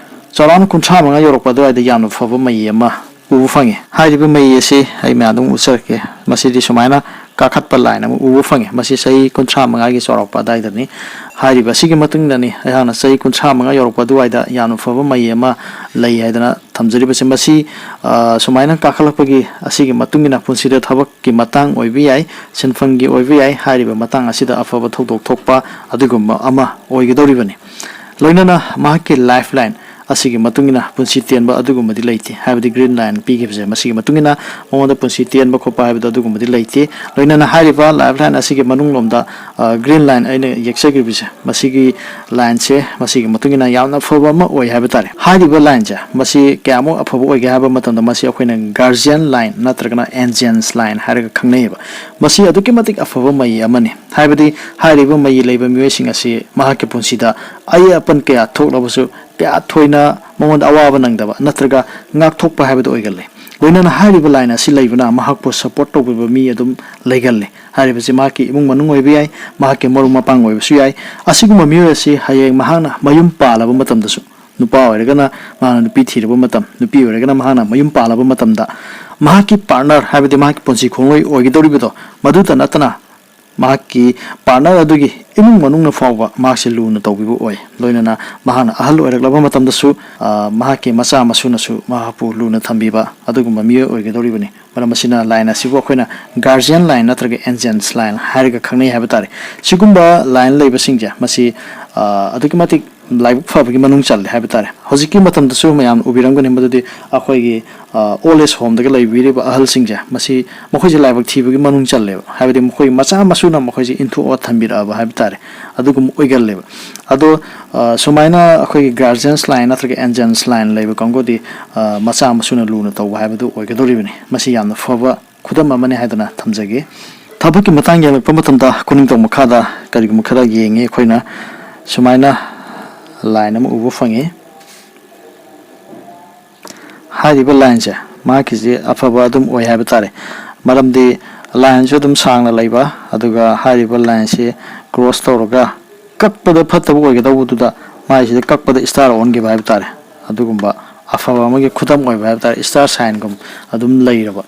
ꯆꯥꯎꯔꯥꯛꯅ ꯀꯨꯟꯊ꯭ꯔꯥ ꯃꯉꯥ ꯌꯧꯔꯛꯄ ꯑꯗꯨꯋꯥꯏꯗ ꯌꯥꯝꯅ ꯐꯕ ꯃꯩ ꯑꯃ ꯎꯕ ꯐꯪꯉꯤ꯫ ꯍꯥꯏꯔꯤꯕ ꯃꯩ ꯑꯁꯤ ꯑꯩ ꯃꯌꯥꯝꯗ ꯑꯃꯨꯛ ꯎꯠꯆꯔꯛꯀꯦ꯫ ꯃꯁꯤꯗꯤ ꯁꯨꯃꯥꯏꯅ ꯀꯥꯈꯠꯄ ꯂꯥꯏꯟ ꯑꯃ ꯎꯕ ꯐꯪꯉꯤ꯫ ꯃꯁꯤ ꯆꯍꯤ ꯀꯨꯟꯊ꯭ꯔꯥ ꯃꯉꯥꯒꯤ ꯆꯥꯎꯔꯥꯛꯄ ꯑꯗꯨꯋꯥꯏꯗꯅꯤ꯫ ꯍꯥꯏꯔꯤꯕ ꯑꯁꯤꯒꯤ ꯃꯇꯨꯡ ꯏꯟꯅꯅꯤ ꯑꯩꯍꯥꯛꯅ ꯆꯍꯤ ꯀꯨꯟꯊ꯭ꯔꯥ ꯃꯉꯥ ꯌꯧꯔꯛꯄ ꯑꯗꯨꯋꯥꯏꯗ ꯌꯥꯝꯅ ꯐꯕ ꯃꯩ ꯑꯃ ꯂꯩ ꯍꯥꯏꯗꯅ ꯊꯝꯖꯔꯤꯕꯁꯦ꯫ ꯃꯁꯤ, ꯑ, ꯁꯨꯃꯥꯏꯅ ꯀꯥꯈꯠꯂꯛꯄꯒꯤ ꯑꯁꯤꯒꯤ ꯃꯇꯨꯡ ꯏꯟꯅ ꯄꯨꯟꯁꯤꯗ ꯊꯕꯛꯀꯤ ꯃꯇꯥꯡ ꯑꯣꯏꯕ ꯌꯥꯏ, ꯁꯤꯟꯐꯝꯒꯤ ꯑꯣꯏꯕ ꯌꯥꯏ, ꯍꯥꯏꯔꯤꯕ ꯃꯇꯥꯡ ꯑꯁꯤꯗ ꯑꯐꯕ ꯊꯧꯗꯣꯛ ꯊꯣꯛꯄ ꯑꯗꯨꯒꯨꯝꯕ ꯑꯃ ꯑꯣꯏꯒꯗꯧꯔꯤꯕꯅꯤ꯫ ꯂꯣꯏꯅꯅ ꯃꯍꯥꯛꯀꯤ ꯂꯥꯏꯐ ꯂꯥꯏꯟ ꯑꯁꯤꯒꯤ ꯃꯇꯨꯡ ꯏꯟꯅ ꯄꯨꯟꯁꯤ ꯇꯦꯟꯕ ꯑꯗꯨꯒꯨꯝꯕꯗꯤ ꯂꯩꯇꯦ, ꯍꯥꯏꯕꯗꯤ ꯒ꯭ꯔꯤꯟ ꯂꯥꯏꯟ ꯄꯤꯈꯤꯕꯁꯦ, ꯃꯁꯤꯒꯤ ꯃꯇꯨꯡ ꯏꯟꯅ ꯃꯉꯣꯟꯗ ꯄꯨꯟꯁꯤ ꯇꯦꯟꯕ ꯈꯣꯠꯄ ꯍꯥꯏꯕꯗꯣ ꯑꯗꯨꯒꯨꯝꯕꯗꯤ ꯂꯩꯇꯦ꯫ ꯂꯣꯏꯅꯅ ꯍꯥꯏꯔꯤꯕ ꯂꯥꯏꯐ ꯂꯥꯏꯟ ꯑꯁꯤꯒꯤ ꯃꯅꯨꯡ ꯂꯣꯝꯗ, ꯑ, ꯒ꯭ꯔꯤꯟ ꯂꯥꯏꯟ ꯑꯩꯅ ꯌꯦꯛꯆꯈꯤꯕꯁꯦ, ꯃꯁꯤꯒꯤ ꯂꯥꯏꯟꯁꯦ ꯃꯁꯤꯒꯤ ꯃꯇꯨꯡ ꯏꯟꯅ ꯌꯥꯝꯅ ꯐꯕ ꯑꯃ ꯑꯣꯏ ꯍꯥꯏꯕ ꯇꯥꯔꯦ꯫ ꯍꯥꯏꯔꯤꯕ ꯂꯥꯏꯟꯁꯦ ꯃꯁꯤ ꯀꯌꯥꯃꯨꯛ ꯑꯐꯕ ꯑꯣꯏꯒꯦ ꯍꯥꯏꯕ ꯃꯇꯝꯗ, ꯃꯁꯤ ꯑꯩꯈꯣꯏꯅ ꯒꯥꯔꯖꯤꯌꯟ ꯂꯥꯏꯟ ꯅꯠꯇ꯭ꯔꯒꯅ ꯑꯦꯟꯖꯦꯟꯁ ꯂꯥꯏꯟ ꯍꯥꯏꯔꯒ ꯈꯪꯅꯩꯌꯦꯕ꯫ ꯃꯁꯤ ꯑꯗꯨꯛꯀꯤ ꯃꯇꯤꯛ ꯑꯐꯕ ꯃꯩ ꯑꯃꯅꯤ꯫ ꯍꯥꯏꯕꯗꯤ ꯍꯥꯏꯔꯤꯕ ꯃꯩ ꯂꯩꯕ ꯃꯤꯑꯣꯏꯁꯤꯡ ꯑꯁꯤ ꯃꯍꯥꯛꯀꯤ ꯄꯨꯟꯁꯤꯗ ꯑꯌꯦꯠ ꯑꯄꯟ ꯀꯌꯥ ꯊꯣꯛꯂꯕꯁꯨ ꯀꯌꯥ ꯊꯣꯏꯅ ꯃꯉꯣꯟꯗ ꯑꯋꯥꯕ ꯅꯪꯗꯕ ꯅꯠꯇ꯭ꯔꯒ ꯉꯥꯛꯊꯣꯛꯄ ꯍꯥꯏꯕꯗꯨ ꯑꯣꯏꯒꯜꯂꯤ꯫ ꯂꯣꯏꯅꯅ ꯍꯥꯏꯔꯤꯕ ꯂꯥꯏꯟ ꯑꯁꯤ ꯂꯩꯕꯅ ꯃꯍꯥꯛꯄꯨ ꯁꯄꯣꯔꯠ ꯇꯧꯕꯤꯕ ꯃꯤ ꯑꯗꯨꯝ ꯂꯩꯒꯜꯂꯤ꯫ ꯍꯥꯏꯔꯤꯕꯁꯤ ꯃꯍꯥꯛꯀꯤ ꯏꯃꯨꯡ ꯃꯅꯨꯡ ꯑꯣꯏꯕ ꯌꯥꯏ, ꯃꯍꯥꯛꯀꯤ ꯃꯔꯨꯞ ꯃꯄꯥꯡ ꯑꯣꯏꯕꯁꯨ ꯌꯥꯏ꯫ ꯑꯁꯤꯒꯨꯝꯕ ꯃꯤꯑꯣꯏ ꯑꯁꯤ ꯍꯌꯦꯡ ꯃꯍꯥꯛꯅ ꯃꯌꯨꯝ ꯄꯥꯜꯂꯕ ꯃꯇꯝꯗꯁꯨ, ꯅꯨꯄꯥ ꯑꯣꯏꯔꯒꯅ ꯃꯍꯥꯛꯅ ꯅꯨꯄꯤ ꯊꯤꯔꯕ ꯃꯇꯝ, ꯅꯨꯄꯤ ꯑꯣꯏꯔꯒꯅ ꯃꯍꯥꯛꯅ ꯃꯌꯨꯝ ꯄꯥꯜꯂꯕ ꯃꯇꯝꯗ, ꯃꯍꯥꯛꯀꯤ ꯄꯥꯔꯠꯅꯔ, ꯍꯥꯏꯕꯗꯤ ꯃꯍꯥꯛꯀꯤ ꯄꯨꯟꯁꯤ ꯈꯣꯡꯂꯣꯏ ꯑꯣꯏꯒꯗꯧꯔꯤꯕꯗꯣ, ꯃꯗꯨꯇ ꯅꯠꯇꯅ ꯃꯍꯥꯛꯀꯤ ꯄꯥꯔꯠꯅꯔ ꯑꯗꯨꯒꯤ ꯏꯃꯨꯡ ꯃꯅꯨꯡꯅ ꯐꯥꯎꯕ ꯃꯍꯥꯛꯁꯦ ꯂꯨꯅ ꯇꯧꯕꯤꯕ ꯑꯣꯏ꯫ ꯂꯣꯏꯅꯅ ꯃꯍꯥꯛꯅ ꯑꯍꯜ ꯑꯣꯏꯔꯛꯂꯕ ꯃꯇꯝꯗꯁꯨ, ꯑ, ꯃꯍꯥꯛꯀꯤ ꯃꯆꯥ ꯃꯁꯨꯅꯁꯨ ꯃꯍꯥꯛꯄꯨ ꯂꯨꯅ ꯊꯝꯕꯤꯕ ꯑꯗꯨꯒꯨꯝꯕ ꯃꯤꯑꯣꯏ ꯑꯣꯏꯒꯗꯧꯔꯤꯕꯅꯤ꯫ ꯃꯔꯝ ꯑꯁꯤꯅ ꯂꯥꯏꯟ ꯑꯁꯤꯕꯨ ꯑꯩꯈꯣꯏꯅ ꯒꯥꯔꯖꯤꯌꯟ ꯂꯥꯏꯟ ꯅꯠꯇ꯭ꯔꯒ ꯑꯦꯟꯖꯦꯟꯁ ꯂꯥꯏꯟ ꯍꯥꯏꯔꯒ ꯈꯪꯅꯩ ꯍꯥꯏꯕ ꯇꯥꯔꯦ꯫ ꯁꯤꯒꯨꯝꯕ ꯂꯥꯏꯟ ꯂꯩꯕꯁꯤꯡꯁꯦ ꯃꯁꯤ, ꯑ, ꯑꯗꯨꯛꯀꯤ ꯃꯇꯤꯛ ꯂꯥꯏꯕꯛ ꯐꯕꯒꯤ ꯃꯅꯨꯡ ꯆꯜꯂꯦ ꯍꯥꯏꯕ ꯇꯥꯔꯦ꯫ ꯍꯧꯖꯤꯛꯀꯤ ꯃꯇꯝꯗꯁꯨ ꯃꯌꯥꯝꯅ ꯎꯕꯤꯔꯝꯒꯅꯤ ꯃꯗꯨꯗꯤ ꯑꯩꯈꯣꯏꯒꯤ, ꯑ, ꯑꯣꯜ ꯑꯦꯖ ꯍꯣꯝꯗꯒ ꯂꯩꯕꯤꯔꯤꯕ ꯑꯍꯜꯁꯤꯡꯁꯦ, ꯃꯁꯤ ꯃꯈꯣꯏꯁꯦ ꯂꯥꯏꯕꯛ ꯊꯤꯕꯒꯤ ꯃꯅꯨꯡ ꯆꯜꯂꯦꯕ꯫ ꯍꯥꯏꯕꯗꯤ ꯃꯈꯣꯏ ꯃꯆꯥ ꯃꯁꯨꯅ ꯃꯈꯣꯏꯁꯦ ꯏꯟꯊꯣꯛꯑ ꯊꯝꯕꯤꯔꯛꯑꯕ ꯍꯥꯏꯕ ꯇꯥꯔꯦ, ꯑꯗꯨꯒꯨꯝꯕ ꯑꯣꯏꯒꯜꯂꯦꯕ꯫ ꯑꯗꯣ, ꯑ, ꯁꯨꯃꯥꯏꯅ ꯑꯩꯈꯣꯏꯒꯤ ꯒꯥꯔꯖꯤꯌꯟꯁ ꯂꯥꯏꯟ ꯅꯠꯇ꯭ꯔꯒ ꯑꯦꯟꯖꯦꯟꯁ ꯂꯥꯏꯟ ꯂꯩꯕ ꯀꯥꯡꯕꯨꯗꯤ, ꯑ, ꯃꯆꯥ ꯃꯁꯨꯅ ꯂꯨꯅ ꯇꯧꯕ ꯍꯥꯏꯕꯗꯨ ꯑꯣꯏꯒꯗꯧꯔꯤꯕꯅꯤ꯫ ꯃꯁꯤ ꯌꯥꯝꯅ ꯐꯕ ꯈꯨꯗꯝ ꯑꯃꯅꯤ ꯍꯥꯏꯗꯨꯅ ꯊꯝꯖꯒꯦ꯫ ꯊꯕꯛꯀꯤ ꯃꯇꯥꯡ ꯌꯦꯡꯂꯛꯄ ꯃꯇꯝꯗ ꯈꯨꯅꯤꯡꯊꯧ ꯃꯈꯥꯗ ꯀꯔꯤꯒꯨꯝꯕ ꯈꯔ ꯌꯦꯡꯉꯤ ꯑꯩꯈꯣꯏꯅ꯫ ꯁꯨꯃꯥꯏꯅ ꯂꯥꯏꯟ ꯑꯃ ꯎꯕ ꯐꯪꯉꯤ꯫ ꯍꯥꯏꯔꯤꯕ ꯂꯥꯏꯟꯁꯦ ꯃꯍꯥꯛꯀꯤꯁꯦ ꯑꯐꯕ ꯑꯗꯨꯝ ꯑꯣꯏ ꯍꯥꯏꯕ ꯇꯥꯔꯦ꯫ ꯃꯔꯝꯗꯤ ꯂꯥꯏꯟꯁꯨ ꯑꯗꯨꯝ ꯁꯥꯡꯅ ꯂꯩꯕ, ꯑꯗꯨꯒ ꯍꯥꯏꯔꯤꯕ ꯂꯥꯏꯟꯁꯤ ꯀ꯭ꯔꯣꯁ ꯇꯧꯔꯒ ꯀꯛꯄꯗ ꯐꯠꯇꯕ ꯑꯣꯏꯒꯗꯧꯕꯗꯨꯗ ꯃꯥꯏꯁꯤꯗ ꯀꯛꯄꯗ ꯏꯁꯇꯥꯔ ꯑꯣꯟꯈꯤꯕ ꯍꯥꯏꯕ ꯇꯥꯔꯦ꯫ ꯑꯗꯨꯒꯨꯝꯕ ꯑꯐꯕ ꯑꯃꯒꯤ ꯈꯨꯗꯝ ꯑꯣꯏꯕ ꯍꯥꯏꯕ ꯇꯥꯔꯦ, ꯏꯁꯇꯥꯔ ꯁꯥꯏꯟꯒꯨꯝ ꯑꯗꯨꯝ ꯂꯩꯔꯕ꯫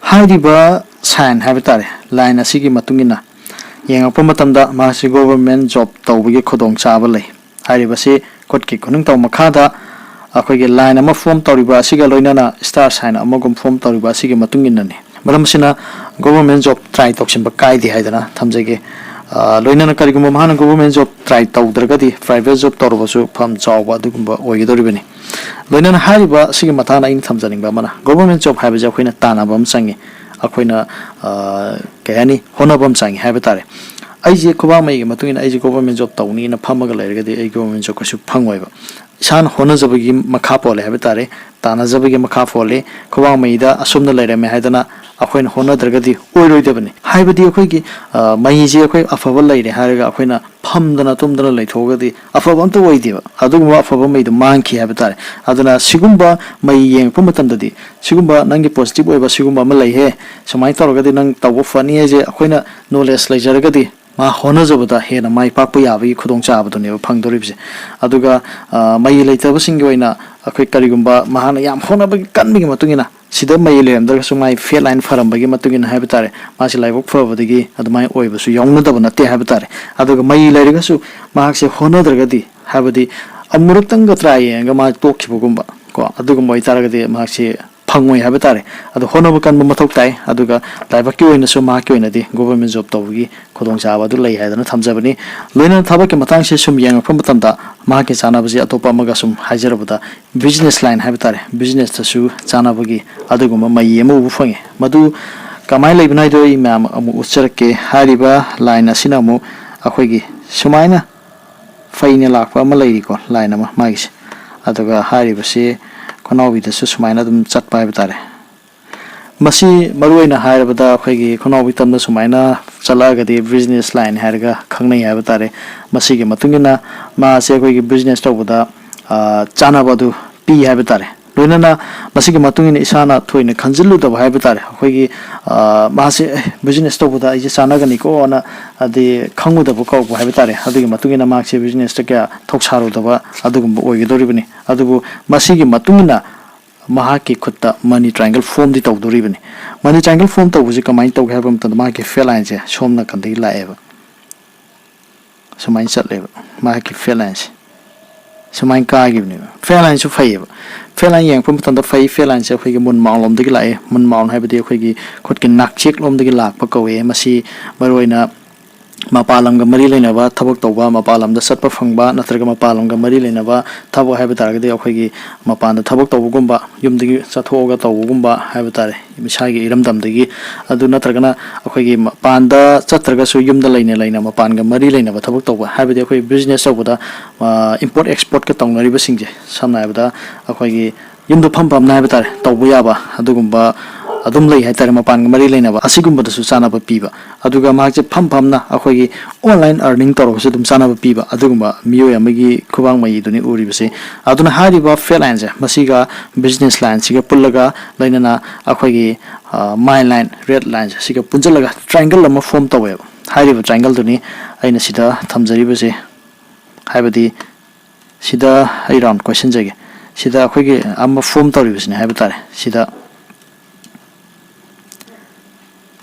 ꯍꯥꯏꯔꯤꯕ ꯁꯥꯏꯟ ꯍꯥꯏꯕ ꯇꯥꯔꯦ, ꯂꯥꯏꯟ ꯑꯁꯤꯒꯤ ꯃꯇꯨꯡ ꯏꯟꯅ ꯌꯦꯡꯉꯛꯄ ꯃꯇꯝꯗ ꯃꯍꯥꯛꯁꯤ ꯒꯣꯚꯔꯟꯃꯦꯟ ꯖꯣꯕ ꯇꯧꯕꯒꯤ ꯈꯨꯗꯣꯡꯆꯥꯕ ꯂꯩ꯫ ꯍꯥꯏꯔꯤꯕꯁꯤ ꯈꯨꯠꯀꯤ ꯈꯨꯅꯤꯡꯊꯧ ꯃꯈꯥꯗ ꯑꯩꯈꯣꯏꯒꯤ ꯂꯥꯏꯟ ꯑꯃ ꯐꯣꯝ ꯇꯧꯔꯤꯕ ꯑꯁꯤꯒ ꯂꯣꯏꯅꯅ ꯏꯁꯇꯥꯔ ꯁꯥꯏꯟ ꯑꯃꯒꯨꯝ ꯐꯣꯝ ꯇꯧꯔꯤꯕ ꯑꯁꯤꯒꯤ ꯃꯇꯨꯡ ꯏꯟꯅꯅꯤ꯫ ꯃꯔꯝ ꯑꯁꯤꯅ ꯒꯣꯚꯔꯟꯃꯦꯟ ꯖꯣꯕ ꯇ꯭ꯔꯥꯏ ꯇꯧꯁꯤꯟꯕ ꯀꯥꯏꯗꯦ ꯍꯥꯏꯗꯅ ꯊꯝꯖꯒꯦ꯫ ꯑ, ꯂꯣꯏꯅꯅ ꯀꯔꯤꯒꯨꯝꯕ ꯃꯍꯥꯛꯅ ꯒꯣꯚꯔꯟꯃꯦꯟ ꯖꯣꯕ ꯇ꯭ꯔꯥꯏ ꯇꯧꯗ꯭ꯔꯒꯗꯤ ꯄ꯭ꯔꯥꯏꯚꯦꯠ ꯖꯣꯕ ꯇꯧꯔꯕꯁꯨ ꯐꯝ ꯆꯥꯎꯕ ꯑꯗꯨꯒꯨꯝꯕ ꯑꯣꯏꯒꯗꯧꯔꯤꯕꯅꯤ꯫ ꯂꯣꯏꯅꯅ ꯍꯥꯏꯔꯤꯕ ꯑꯁꯤꯒꯤ ꯃꯇꯥꯡꯗ ꯑꯩꯅ ꯊꯝꯖꯅꯤꯡꯕ ꯑꯃꯅ, ꯒꯣꯚꯔꯟꯃꯦꯟ ꯖꯣꯕ ꯍꯥꯏꯕꯁꯦ ꯑꯩꯈꯣꯏꯅ ꯇꯥꯟꯅꯕ ꯑꯃ ꯆꯪꯉꯤ, ꯑꯩꯈꯣꯏꯅ, ꯑ, ꯀꯩ ꯍꯥꯏꯅꯤ, ꯍꯣꯠꯅꯕ ꯑꯃ ꯆꯪꯉꯤ ꯍꯥꯏꯕ ꯇꯥꯔꯦ꯫ ꯑꯩꯁꯦ ꯈꯨꯕꯥꯛ ꯃꯩꯒꯤ ꯃꯇꯨꯡ ꯏꯟꯅ ꯑꯩꯁꯦ ꯒꯣꯚꯔꯟꯃꯦꯟ ꯖꯣꯕ ꯇꯧꯅꯤꯅ ꯐꯝꯃꯒ ꯂꯩꯔꯒꯗꯤ ꯑꯩ ꯒꯣꯚꯔꯟꯃꯦꯟ ꯖꯣꯕ ꯀꯩꯁꯨ ꯐꯪꯉꯣꯏꯕ꯫ ꯏꯁꯥꯅ ꯍꯣꯠꯅꯖꯕꯒꯤ ꯃꯈꯥ ꯄꯣꯜꯂꯦ ꯍꯥꯏꯕ ꯇꯥꯔꯦ, ꯇꯥꯟꯅꯖꯕꯒꯤ ꯃꯈꯥ ꯄꯣꯜꯂꯦ꯫ ꯈꯨꯕꯥꯛ ꯃꯩꯗ ꯑꯁꯨꯝꯅ ꯂꯩꯔꯝꯃꯦ ꯍꯥꯏꯗꯅ ꯑꯩꯈꯣꯏꯅ ꯍꯣꯠꯅꯗ꯭ꯔꯒꯗꯤ ꯑꯣꯏꯔꯣꯏꯗꯕꯅꯤ꯫ ꯍꯥꯏꯕꯗꯤ ꯑꯩꯈꯣꯏꯒꯤ, ꯑ, ꯃꯩꯁꯦ ꯑꯩꯈꯣꯏ ꯑꯐꯕ ꯂꯩꯔꯦ ꯍꯥꯏꯔꯒ ꯑꯩꯈꯣꯏꯅ ꯐꯝꯗꯅ ꯇꯨꯝꯗꯅ ꯂꯩꯊꯣꯛꯑꯒꯗꯤ ꯑꯐꯕ ꯑꯝꯇ ꯑꯣꯏꯗꯦꯕ꯫ ꯑꯗꯨꯒꯨꯝꯕ ꯑꯐꯕ ꯃꯩꯗꯣ ꯃꯥꯡꯈꯤ ꯍꯥꯏꯕ ꯇꯥꯔꯦ꯫ ꯑꯗꯨꯅ ꯁꯤꯒꯨꯝꯕ ꯃꯩ ꯌꯦꯡꯉꯛꯄ ꯃꯇꯝꯗꯗꯤ ꯁꯤꯒꯨꯝꯕ ꯅꯪꯒꯤ ꯄꯣꯖꯤꯇꯤꯚ ꯑꯣꯏꯕ ꯁꯤꯒꯨꯝꯕ ꯑꯃ ꯂꯩꯍꯦ, ꯁꯨꯃꯥꯏꯅ ꯇꯧꯔꯒꯗꯤ ꯅꯪ ꯇꯧꯕ ꯐꯅꯤ ꯍꯥꯏꯁꯦ ꯑꯩꯈꯣꯏꯅ ꯅꯣꯂꯦꯖ ꯂꯩꯖꯔꯒꯗꯤ ꯃꯥ ꯍꯣꯠꯅꯖꯕꯗ ꯍꯦꯟꯅ ꯃꯥꯏ ꯄꯥꯛꯄ ꯌꯥꯕꯒꯤ ꯈꯨꯗꯣꯡꯆꯥꯕꯗꯨꯅꯦꯕ ꯐꯪꯗꯣꯔꯤꯕꯁꯦ꯫ ꯑꯗꯨꯒ, ꯑ, ꯃꯩ ꯂꯩꯇꯕꯁꯤꯡꯒꯤ ꯑꯣꯏꯅ ꯑꯩꯈꯣꯏ ꯀꯔꯤꯒꯨꯝꯕ ꯃꯍꯥꯛꯅ ꯌꯥꯝ ꯍꯣꯠꯅꯕꯒꯤ ꯀꯟꯕꯒꯤ ꯃꯇꯨꯡ ꯏꯟꯅ ꯁꯤꯗ ꯃꯩ ꯂꯩꯔꯝꯗ꯭ꯔꯒꯁꯨ ꯃꯥꯒꯤ ꯐꯦꯠ ꯂꯥꯏꯟ ꯐꯔꯝꯕꯒꯤ ꯃꯇꯨꯡ ꯏꯟꯅ ꯍꯥꯏꯕ ꯇꯥꯔꯦ, ꯃꯥꯁꯤ ꯂꯥꯏꯕꯛ ꯐꯕꯗꯒꯤ ꯑꯗꯨꯃꯥꯏꯅ ꯑꯣꯏꯕꯁꯨ ꯌꯥꯎꯅꯗꯕ ꯅꯠꯇꯦ ꯍꯥꯏꯕ ꯇꯥꯔꯦ꯫ ꯑꯗꯨꯒ ꯃꯩ ꯂꯩꯔꯒꯁꯨ ꯃꯍꯥꯛꯁꯦ ꯍꯣꯠꯅꯗ꯭ꯔꯒꯗꯤ, ꯍꯥꯏꯕꯗꯤ ꯑꯃꯨꯔꯛꯇꯪꯒ ꯇ꯭ꯔꯥꯏ ꯌꯦꯡꯉꯒ ꯃꯥ ꯇꯣꯛꯈꯤꯕꯒꯨꯝꯕ ꯀꯣ, ꯑꯗꯨꯒꯨꯝꯕ ꯑꯣꯏꯇꯥꯔꯒꯗꯤ ꯃꯍꯥꯛꯁꯤ ꯐꯪꯉꯣꯏ ꯍꯥꯏꯕ ꯇꯥꯔꯦ꯫ ꯑꯗꯣ ꯍꯣꯠꯅꯕ ꯀꯟꯕ ꯃꯊꯧ ꯇꯥꯏ꯫ ꯑꯗꯨꯒ ꯂꯥꯏꯕꯛꯀꯤ ꯑꯣꯏꯅꯁꯨ ꯃꯍꯥꯛꯀꯤ ꯑꯣꯏꯅꯗꯤ ꯒꯣꯕꯔꯃꯦꯟ ꯖꯣꯕ ꯇꯧꯕꯒꯤ ꯈꯨꯗꯣꯡꯆꯥꯕ ꯑꯗꯨ ꯂꯩ ꯍꯥꯏꯗꯅ ꯊꯝꯖꯕꯅꯤ꯫ ꯂꯣꯏꯅꯅ ꯊꯕꯛꯀꯤ ꯃꯇꯥꯡꯁꯦ ꯁꯨꯝ ꯌꯦꯡꯉꯛꯄ ꯃꯇꯝꯗ ꯃꯍꯥꯛꯀꯤ ꯆꯥꯟꯅꯕꯁꯦ ꯑꯇꯣꯞꯄ ꯑꯃꯒ ꯁꯨꯝ ꯍꯥꯏꯖꯔꯕꯗ, ꯕꯤꯖꯤꯅꯦꯁ ꯂꯥꯏꯟ ꯍꯥꯏꯕ ꯇꯥꯔꯦ, ꯕꯤꯖꯤꯅꯦꯁꯇꯁꯨ ꯆꯥꯟꯅꯕꯒꯤ ꯑꯗꯨꯒꯨꯝꯕ ꯃꯌꯦꯛ ꯑꯃ ꯎꯕ ꯐꯪꯉꯤ꯫ ꯃꯗꯨ ꯀꯃꯥꯏꯅ ꯂꯩꯕꯅꯣ ꯍꯥꯏꯗꯣ ꯑꯩ ꯃꯌꯥꯝ ꯑꯃꯨꯛ ꯎꯠꯆꯔꯛꯀꯦ꯫ ꯍꯥꯏꯔꯤꯕ ꯂꯥꯏꯟ ꯑꯁꯤꯅ ꯑꯃꯨꯛ ꯑꯩꯈꯣꯏꯒꯤ ꯁꯨꯃꯥꯏꯅ ꯐꯩꯅ ꯂꯥꯛꯄ ꯑꯃ ꯂꯩꯔꯤꯀꯣ, ꯂꯥꯏꯟ ꯑꯃ ꯃꯥꯒꯤꯁꯦ꯫ ꯑꯗꯨꯒ ꯍꯥꯏꯔꯤꯕꯁꯤ ꯈꯣꯡꯅꯥꯎꯕꯤꯗꯁꯨ ꯁꯨꯃꯥꯏꯅ ꯑꯗꯨꯝ ꯆꯠꯄ ꯍꯥꯏꯕ ꯇꯥꯔꯦ꯫ ꯃꯁꯤ ꯃꯔꯨꯑꯣꯏꯅ ꯍꯥꯏꯔꯕꯗ ꯑꯩꯈꯣꯏꯒꯤ ꯈꯣꯡꯅꯥꯎꯕꯤ ꯇꯝꯅ ꯁꯨꯃꯥꯏꯅ ꯆꯠꯂꯛꯑꯒꯗꯤ ꯕꯤꯖꯤꯅꯦꯁ ꯂꯥꯏꯟ ꯍꯥꯏꯔꯒ ꯈꯪꯅꯩ ꯍꯥꯏꯕ ꯇꯥꯔꯦ꯫ ꯃꯁꯤꯒꯤ ꯃꯇꯨꯡ ꯏꯟꯅ ꯃꯥꯁꯦ ꯑꯩꯈꯣꯏꯒꯤ ꯕꯤꯖꯤꯅꯦꯁ ꯇꯧꯕꯗ, ꯑ, ꯆꯥꯅꯕ ꯑꯗꯨ ꯄꯤ ꯍꯥꯏꯕ ꯇꯥꯔꯦ꯫ ꯂꯣꯏꯅꯅ ꯃꯁꯤꯒꯤ ꯃꯇꯨꯡ ꯏꯟꯅ ꯏꯁꯥꯅ ꯊꯣꯏꯅ ꯈꯟꯖꯤꯜꯂꯨꯗꯕ ꯍꯥꯏꯕ ꯇꯥꯔꯦ꯫ ꯑꯩꯈꯣꯏꯒꯤ, ꯑ, ꯃꯥꯁꯦ, "ꯑꯦ, ꯕꯤꯖꯤꯅꯦꯁ ꯇꯧꯕꯗ ꯑꯩꯁꯦ ꯆꯥꯅꯒꯅꯤꯀꯣꯅ" ꯍꯥꯏꯗꯤ ꯈꯪꯉꯨꯗꯕ ꯀꯧꯕ ꯍꯥꯏꯕ ꯇꯥꯔꯦ꯫ ꯑꯗꯨꯒꯤ ꯃꯇꯨꯡ ꯏꯟꯅ ꯃꯍꯥꯛꯁꯦ ꯕꯤꯖꯤꯅꯦꯁꯇ ꯀꯌꯥ ꯊꯧꯁꯥꯔꯨꯗꯕ ꯑꯗꯨꯒꯨꯝꯕ ꯑꯣꯏꯒꯗꯧꯔꯤꯕꯅꯤ꯫ ꯑꯗꯨꯕꯨ ꯃꯁꯤꯒꯤ ꯃꯇꯨꯡ ꯏꯟꯅ ꯃꯍꯥꯛꯀꯤ ꯈꯨꯠꯇ ꯃꯅꯤ ꯇ꯭ꯔꯥꯏꯡꯒꯜ ꯐꯣꯝꯗꯤ ꯇꯧꯗꯣꯔꯤꯕꯅꯤ꯫ ꯃꯅꯤ ꯇ꯭ꯔꯥꯏꯡꯒꯜ ꯐꯣꯝ ꯇꯧꯕꯁꯤ ꯀꯃꯥꯏꯅ ꯇꯧꯒꯦ ꯍꯥꯏꯕ ꯃꯇꯝꯗ, ꯃꯍꯥꯛꯀꯤ ꯐꯦꯠ ꯂꯥꯏꯟꯁꯦ ꯁꯣꯝ ꯅꯥꯀꯟꯗꯒꯤ ꯂꯥꯛꯑꯦꯕ, ꯁꯨꯃꯥꯏꯅ ꯆꯠꯂꯦꯕ꯫ ꯃꯍꯥꯛꯀꯤ ꯐꯦꯠ ꯂꯥꯏꯟꯁꯦ ꯁꯨꯃꯥꯏꯅ ꯀꯥꯈꯤꯕꯅꯦꯕ꯫ ꯐꯦꯠ ꯂꯥꯏꯟꯁꯨ ꯐꯩꯌꯦꯕ꯫ ꯐꯦꯠ ꯂꯥꯏꯟ ꯌꯦꯡꯉꯛꯄ ꯃꯇꯝꯗ ꯐꯩ꯫ ꯐꯦꯠ ꯂꯥꯏꯟꯁꯦ ꯑꯩꯈꯣꯏꯒꯤ ꯃꯨꯟ ꯃꯥꯎꯟ ꯂꯣꯝꯗꯒꯤ ꯂꯥꯛꯑꯦ꯫ ꯃꯨꯟ ꯃꯥꯎꯟ ꯍꯥꯏꯕꯗꯤ ꯑꯩꯈꯣꯏꯒꯤ ꯈꯨꯠꯀꯤ ꯅꯥꯛꯆꯦꯛ ꯂꯣꯝꯗꯒꯤ ꯂꯥꯛꯄ ꯀꯧꯋꯦ꯫ ꯃꯁꯤ ꯃꯔꯨꯑꯣꯏꯅ ꯃꯄꯥꯟ ꯂꯝꯒ ꯃꯔꯤ ꯂꯩꯅꯕ ꯊꯕꯛ ꯇꯧꯕ, ꯃꯄꯥꯟ ꯂꯝꯗ ꯆꯠꯄ ꯐꯪꯕ, ꯅꯠꯇ꯭ꯔꯒ ꯃꯄꯥꯟ ꯂꯝꯒ ꯃꯔꯤ ꯂꯩꯅꯕ ꯊꯕꯛ ꯍꯥꯏꯕ ꯇꯥꯔꯒꯗꯤ ꯑꯩꯈꯣꯏꯒꯤ ꯃꯄꯥꯟꯗ ꯊꯕꯛ ꯇꯧꯕꯒꯨꯝꯕ, ꯌꯨꯝꯗꯒꯤ ꯆꯠꯊꯣꯛꯑꯒ ꯇꯧꯕꯒꯨꯝꯕ ꯍꯥꯏꯕ ꯇꯥꯔꯦ, ꯏꯁꯥꯒꯤ ꯏꯔꯝꯗꯝꯗꯒꯤ꯫ ꯑꯗꯨ ꯅꯠꯇ꯭ꯔꯒꯅ ꯑꯩꯈꯣꯏꯒꯤ ꯃꯄꯥꯟꯗ ꯆꯠꯇ꯭ꯔꯒꯁꯨ ꯌꯨꯝꯗ ꯂꯩꯅ ꯂꯩꯅ ꯃꯄꯥꯟꯒ ꯃꯔꯤ ꯂꯩꯅꯕ ꯊꯕꯛ ꯇꯧꯕ, ꯍꯥꯏꯕꯗꯤ ꯑꯩꯈꯣꯏ ꯕꯤꯖꯤꯅꯦꯁ ꯇꯧꯕꯗ, ꯏꯝꯄꯣꯔꯠ ꯑꯦꯛꯁꯄꯣꯔꯠꯀ ꯇꯧꯅꯔꯤꯕꯁꯤꯡꯁꯦ, ꯁꯝꯅ ꯍꯥꯏꯔꯕꯗ ꯑꯩꯈꯣꯏꯒꯤ ꯌꯨꯝꯗ ꯐꯝ ꯐꯝꯅ ꯍꯥꯏꯕ ꯇꯥꯔꯦ, ꯇꯧꯕ ꯌꯥꯕ ꯑꯗꯨꯒꯨꯝꯕ ꯑꯗꯨꯝ ꯂꯩ ꯍꯥꯏꯇꯥꯔꯦ, ꯃꯄꯥꯟꯒ ꯃꯔꯤ ꯂꯩꯅꯕ, ꯑꯁꯤꯒꯨꯝꯕꯗꯁꯨ ꯆꯥꯅꯕ ꯄꯤꯕ꯫ ꯑꯗꯨꯒ ꯃꯍꯥꯛꯁꯦ ꯐꯝ ꯐꯝꯅ ꯑꯩꯈꯣꯏꯒꯤ ꯑꯣꯟꯂꯥꯏꯟ ꯑꯔꯅꯤꯡ ꯇꯧꯔꯒꯁꯨ ꯑꯗꯨꯝ ꯆꯥꯅꯕ ꯄꯤꯕ, ꯑꯗꯨꯒꯨꯝꯕ ꯃꯤꯑꯣꯏ ꯑꯃꯒꯤ ꯈꯨꯕꯥꯡ ꯃꯌꯤꯗꯨꯅꯤ ꯎꯔꯤꯕꯁꯦ꯫ ꯑꯗꯨꯅ ꯍꯥꯏꯔꯤꯕ ꯐꯦꯠ ꯂꯥꯏꯟꯁꯦ, ꯃꯁꯤꯒ ꯕꯤꯖꯤꯅꯦꯁ ꯂꯥꯏꯟꯁꯤꯒ ꯄꯨꯜꯂꯒ, ꯂꯣꯏꯅꯅ ꯑꯩꯈꯣꯏꯒꯤ, ꯑ, ꯃꯥꯏꯟ ꯂꯥꯏꯟ, ꯔꯦꯠ ꯂꯥꯏꯟꯁꯦ, ꯁꯤꯒ ꯄꯨꯟꯁꯤꯜꯂꯒ ꯇ꯭ꯔꯥꯏꯡꯒꯜ ꯑꯃ ꯐꯣꯝ ꯇꯧꯋꯦꯕ꯫ ꯍꯥꯏꯔꯤꯕ ꯇ꯭ꯔꯥꯏꯡꯒꯜꯗꯨꯅꯤ ꯑꯩꯅ ꯁꯤꯗ ꯊꯝꯖꯔꯤꯕꯁꯦ, ꯍꯥꯏꯕꯗꯤ ꯁꯤꯗ ꯑꯩ ꯔꯥꯎꯟ ꯀꯣꯏꯁꯤꯟꯖꯒꯦ꯫ ꯁꯤꯗ ꯑꯩꯈꯣꯏꯒꯤ ꯑꯃ ꯐꯣꯝ ꯇꯧꯔꯤꯕꯁꯤꯅꯦ ꯍꯥꯏꯕ ꯇꯥꯔꯦ꯫ ꯁꯤꯗ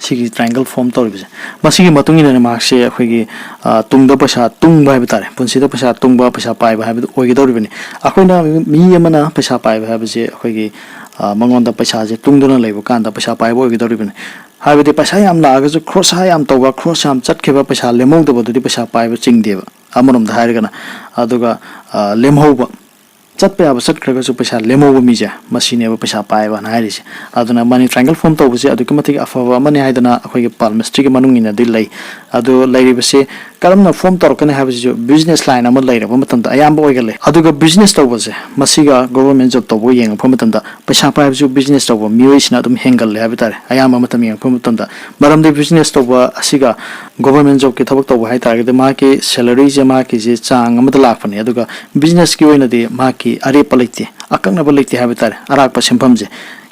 ꯁꯤꯒꯤ triangle form ꯇꯧꯔꯤꯕꯁꯦ꯫ ꯃꯁꯤꯒꯤ ꯃꯇꯨꯡ ꯏꯟꯅꯅꯦ ꯃꯍꯥꯛꯁꯦ ꯑꯩꯈꯣꯏꯒꯤ, ꯑ, ꯇꯨꯡꯗ ꯄꯩꯁꯥ ꯇꯨꯡꯕ ꯍꯥꯏꯕ ꯇꯥꯔꯦ, ꯄꯨꯟꯁꯤꯗ ꯄꯩꯁꯥ ꯇꯨꯡꯕ, ꯄꯩꯁꯥ ꯄꯥꯏꯕ ꯍꯥꯏꯕꯗꯨ ꯑꯣꯏꯒꯗꯧꯔꯤꯕꯅꯤ꯫ ꯑꯩꯈꯣꯏꯅ ꯃꯤ ꯑꯃꯅ ꯄꯩꯁꯥ ꯄꯥꯏꯕ ꯍꯥꯏꯕꯁꯦ ꯑꯩꯈꯣꯏꯒꯤ, ꯑ, ꯃꯉꯣꯟꯗ ꯄꯩꯁꯥꯁꯦ ꯇꯨꯡꯗꯨꯅ ꯂꯩꯕ ꯀꯥꯟꯗ ꯄꯩꯁꯥ ꯄꯥꯏꯕ ꯑꯣꯏꯒꯗꯧꯔꯤꯕꯅꯤ꯫ ꯍꯥꯏꯕꯗꯤ ꯄꯩꯁꯥ ꯌꯥꯝ ꯂꯥꯛꯑꯒꯁꯨ ꯈꯣꯔꯁꯥ ꯌꯥꯝ ꯇꯧꯕ, ꯈꯣꯔꯁ ꯌꯥꯝ ꯆꯠꯈꯤꯕ, ꯄꯩꯁꯥ ꯂꯦꯝꯍꯧꯗꯕꯗꯨꯗꯤ ꯄꯩꯁꯥ ꯄꯥꯏꯕ ꯆꯤꯡꯗꯦꯕ꯫ ꯑꯃꯔꯣꯝꯗ ꯍꯥꯏꯔꯒꯅ, ꯑꯗꯨꯒ, ꯑ, ꯂꯦꯝꯍꯧꯕ, ꯆꯠꯄ ꯌꯥꯕ ꯆꯠꯈ꯭ꯔꯒꯁꯨ ꯄꯩꯁꯥ ꯂꯦꯝꯍꯧꯕ ꯃꯤꯁꯦ, ꯃꯁꯤꯅꯦꯕ ꯄꯩꯁꯥ ꯄꯥꯏꯕꯅ ꯍꯥꯏꯔꯤꯁꯦ꯫ ꯑꯗꯨꯅ money triangle form ꯇꯧꯕꯁꯦ ꯑꯗꯨꯛꯀꯤ ꯃꯇꯤꯛ ꯑꯐꯕ ꯑꯃꯅꯤ ꯍꯥꯏꯗꯅ ꯑꯩꯈꯣꯏꯒꯤ palmistryꯒꯤ ꯃꯅꯨꯡ ꯏꯟꯅꯗꯤ ꯂꯩ꯫ ꯑꯗꯣ ꯂꯩꯔꯤꯕꯁꯦ ꯀꯔꯝꯅ form ꯇꯧꯔꯛꯀꯅꯤ ꯍꯥꯏꯕꯁꯤꯁꯨ business line ꯑꯃ ꯂꯩꯔꯕ ꯃꯇꯝꯗ ꯑꯌꯥꯝꯕ ꯑꯣꯏꯒꯜꯂꯦ꯫ ꯑꯗꯨꯒ business ꯇꯧꯕꯁꯦ, ꯃꯁꯤꯒ government job ꯇꯧꯕꯒ ꯌꯦꯡꯉꯛꯄ ꯃꯇꯝꯗ ꯄꯩꯁꯥ ꯄꯥꯏꯕꯁꯨ business ꯇꯧꯕ ꯃꯤꯑꯣꯏꯁꯤꯅ ꯑꯗꯨꯝ ꯍꯦꯟꯒꯜꯂꯦ ꯍꯥꯏꯕ ꯇꯥꯔꯦ, ꯑꯌꯥꯝꯕ ꯃꯇꯝ ꯌꯦꯡꯉꯛꯄ ꯃꯇꯝꯗ꯫ ꯃꯔꯝꯗꯤ business ꯇꯧꯕ ꯑꯁꯤꯒ government jobꯀꯤ ꯊꯕꯛ ꯇꯧꯕ ꯍꯥꯏ ꯇꯥꯔꯒꯗꯤ ꯃꯍꯥꯛꯀꯤ salaryꯁꯦ ꯃꯍꯥꯛꯀꯤꯁꯦ ꯆꯥꯡ ꯑꯃꯗ ꯂꯥꯛꯄꯅꯦ, ꯑꯗꯨꯒ businessꯀꯤ ꯑꯣꯏꯅꯗꯤ ꯃꯍꯥꯛꯀꯤ ꯑꯔꯦꯞꯄ ꯂꯩꯇꯦ, ꯑꯀꯛꯅꯕ ꯂꯩꯇꯦ ꯍꯥꯏꯕ ꯇꯥꯔꯦ꯫ ꯑꯔꯥꯛꯄ ꯁꯦꯟꯐꯝꯁꯦ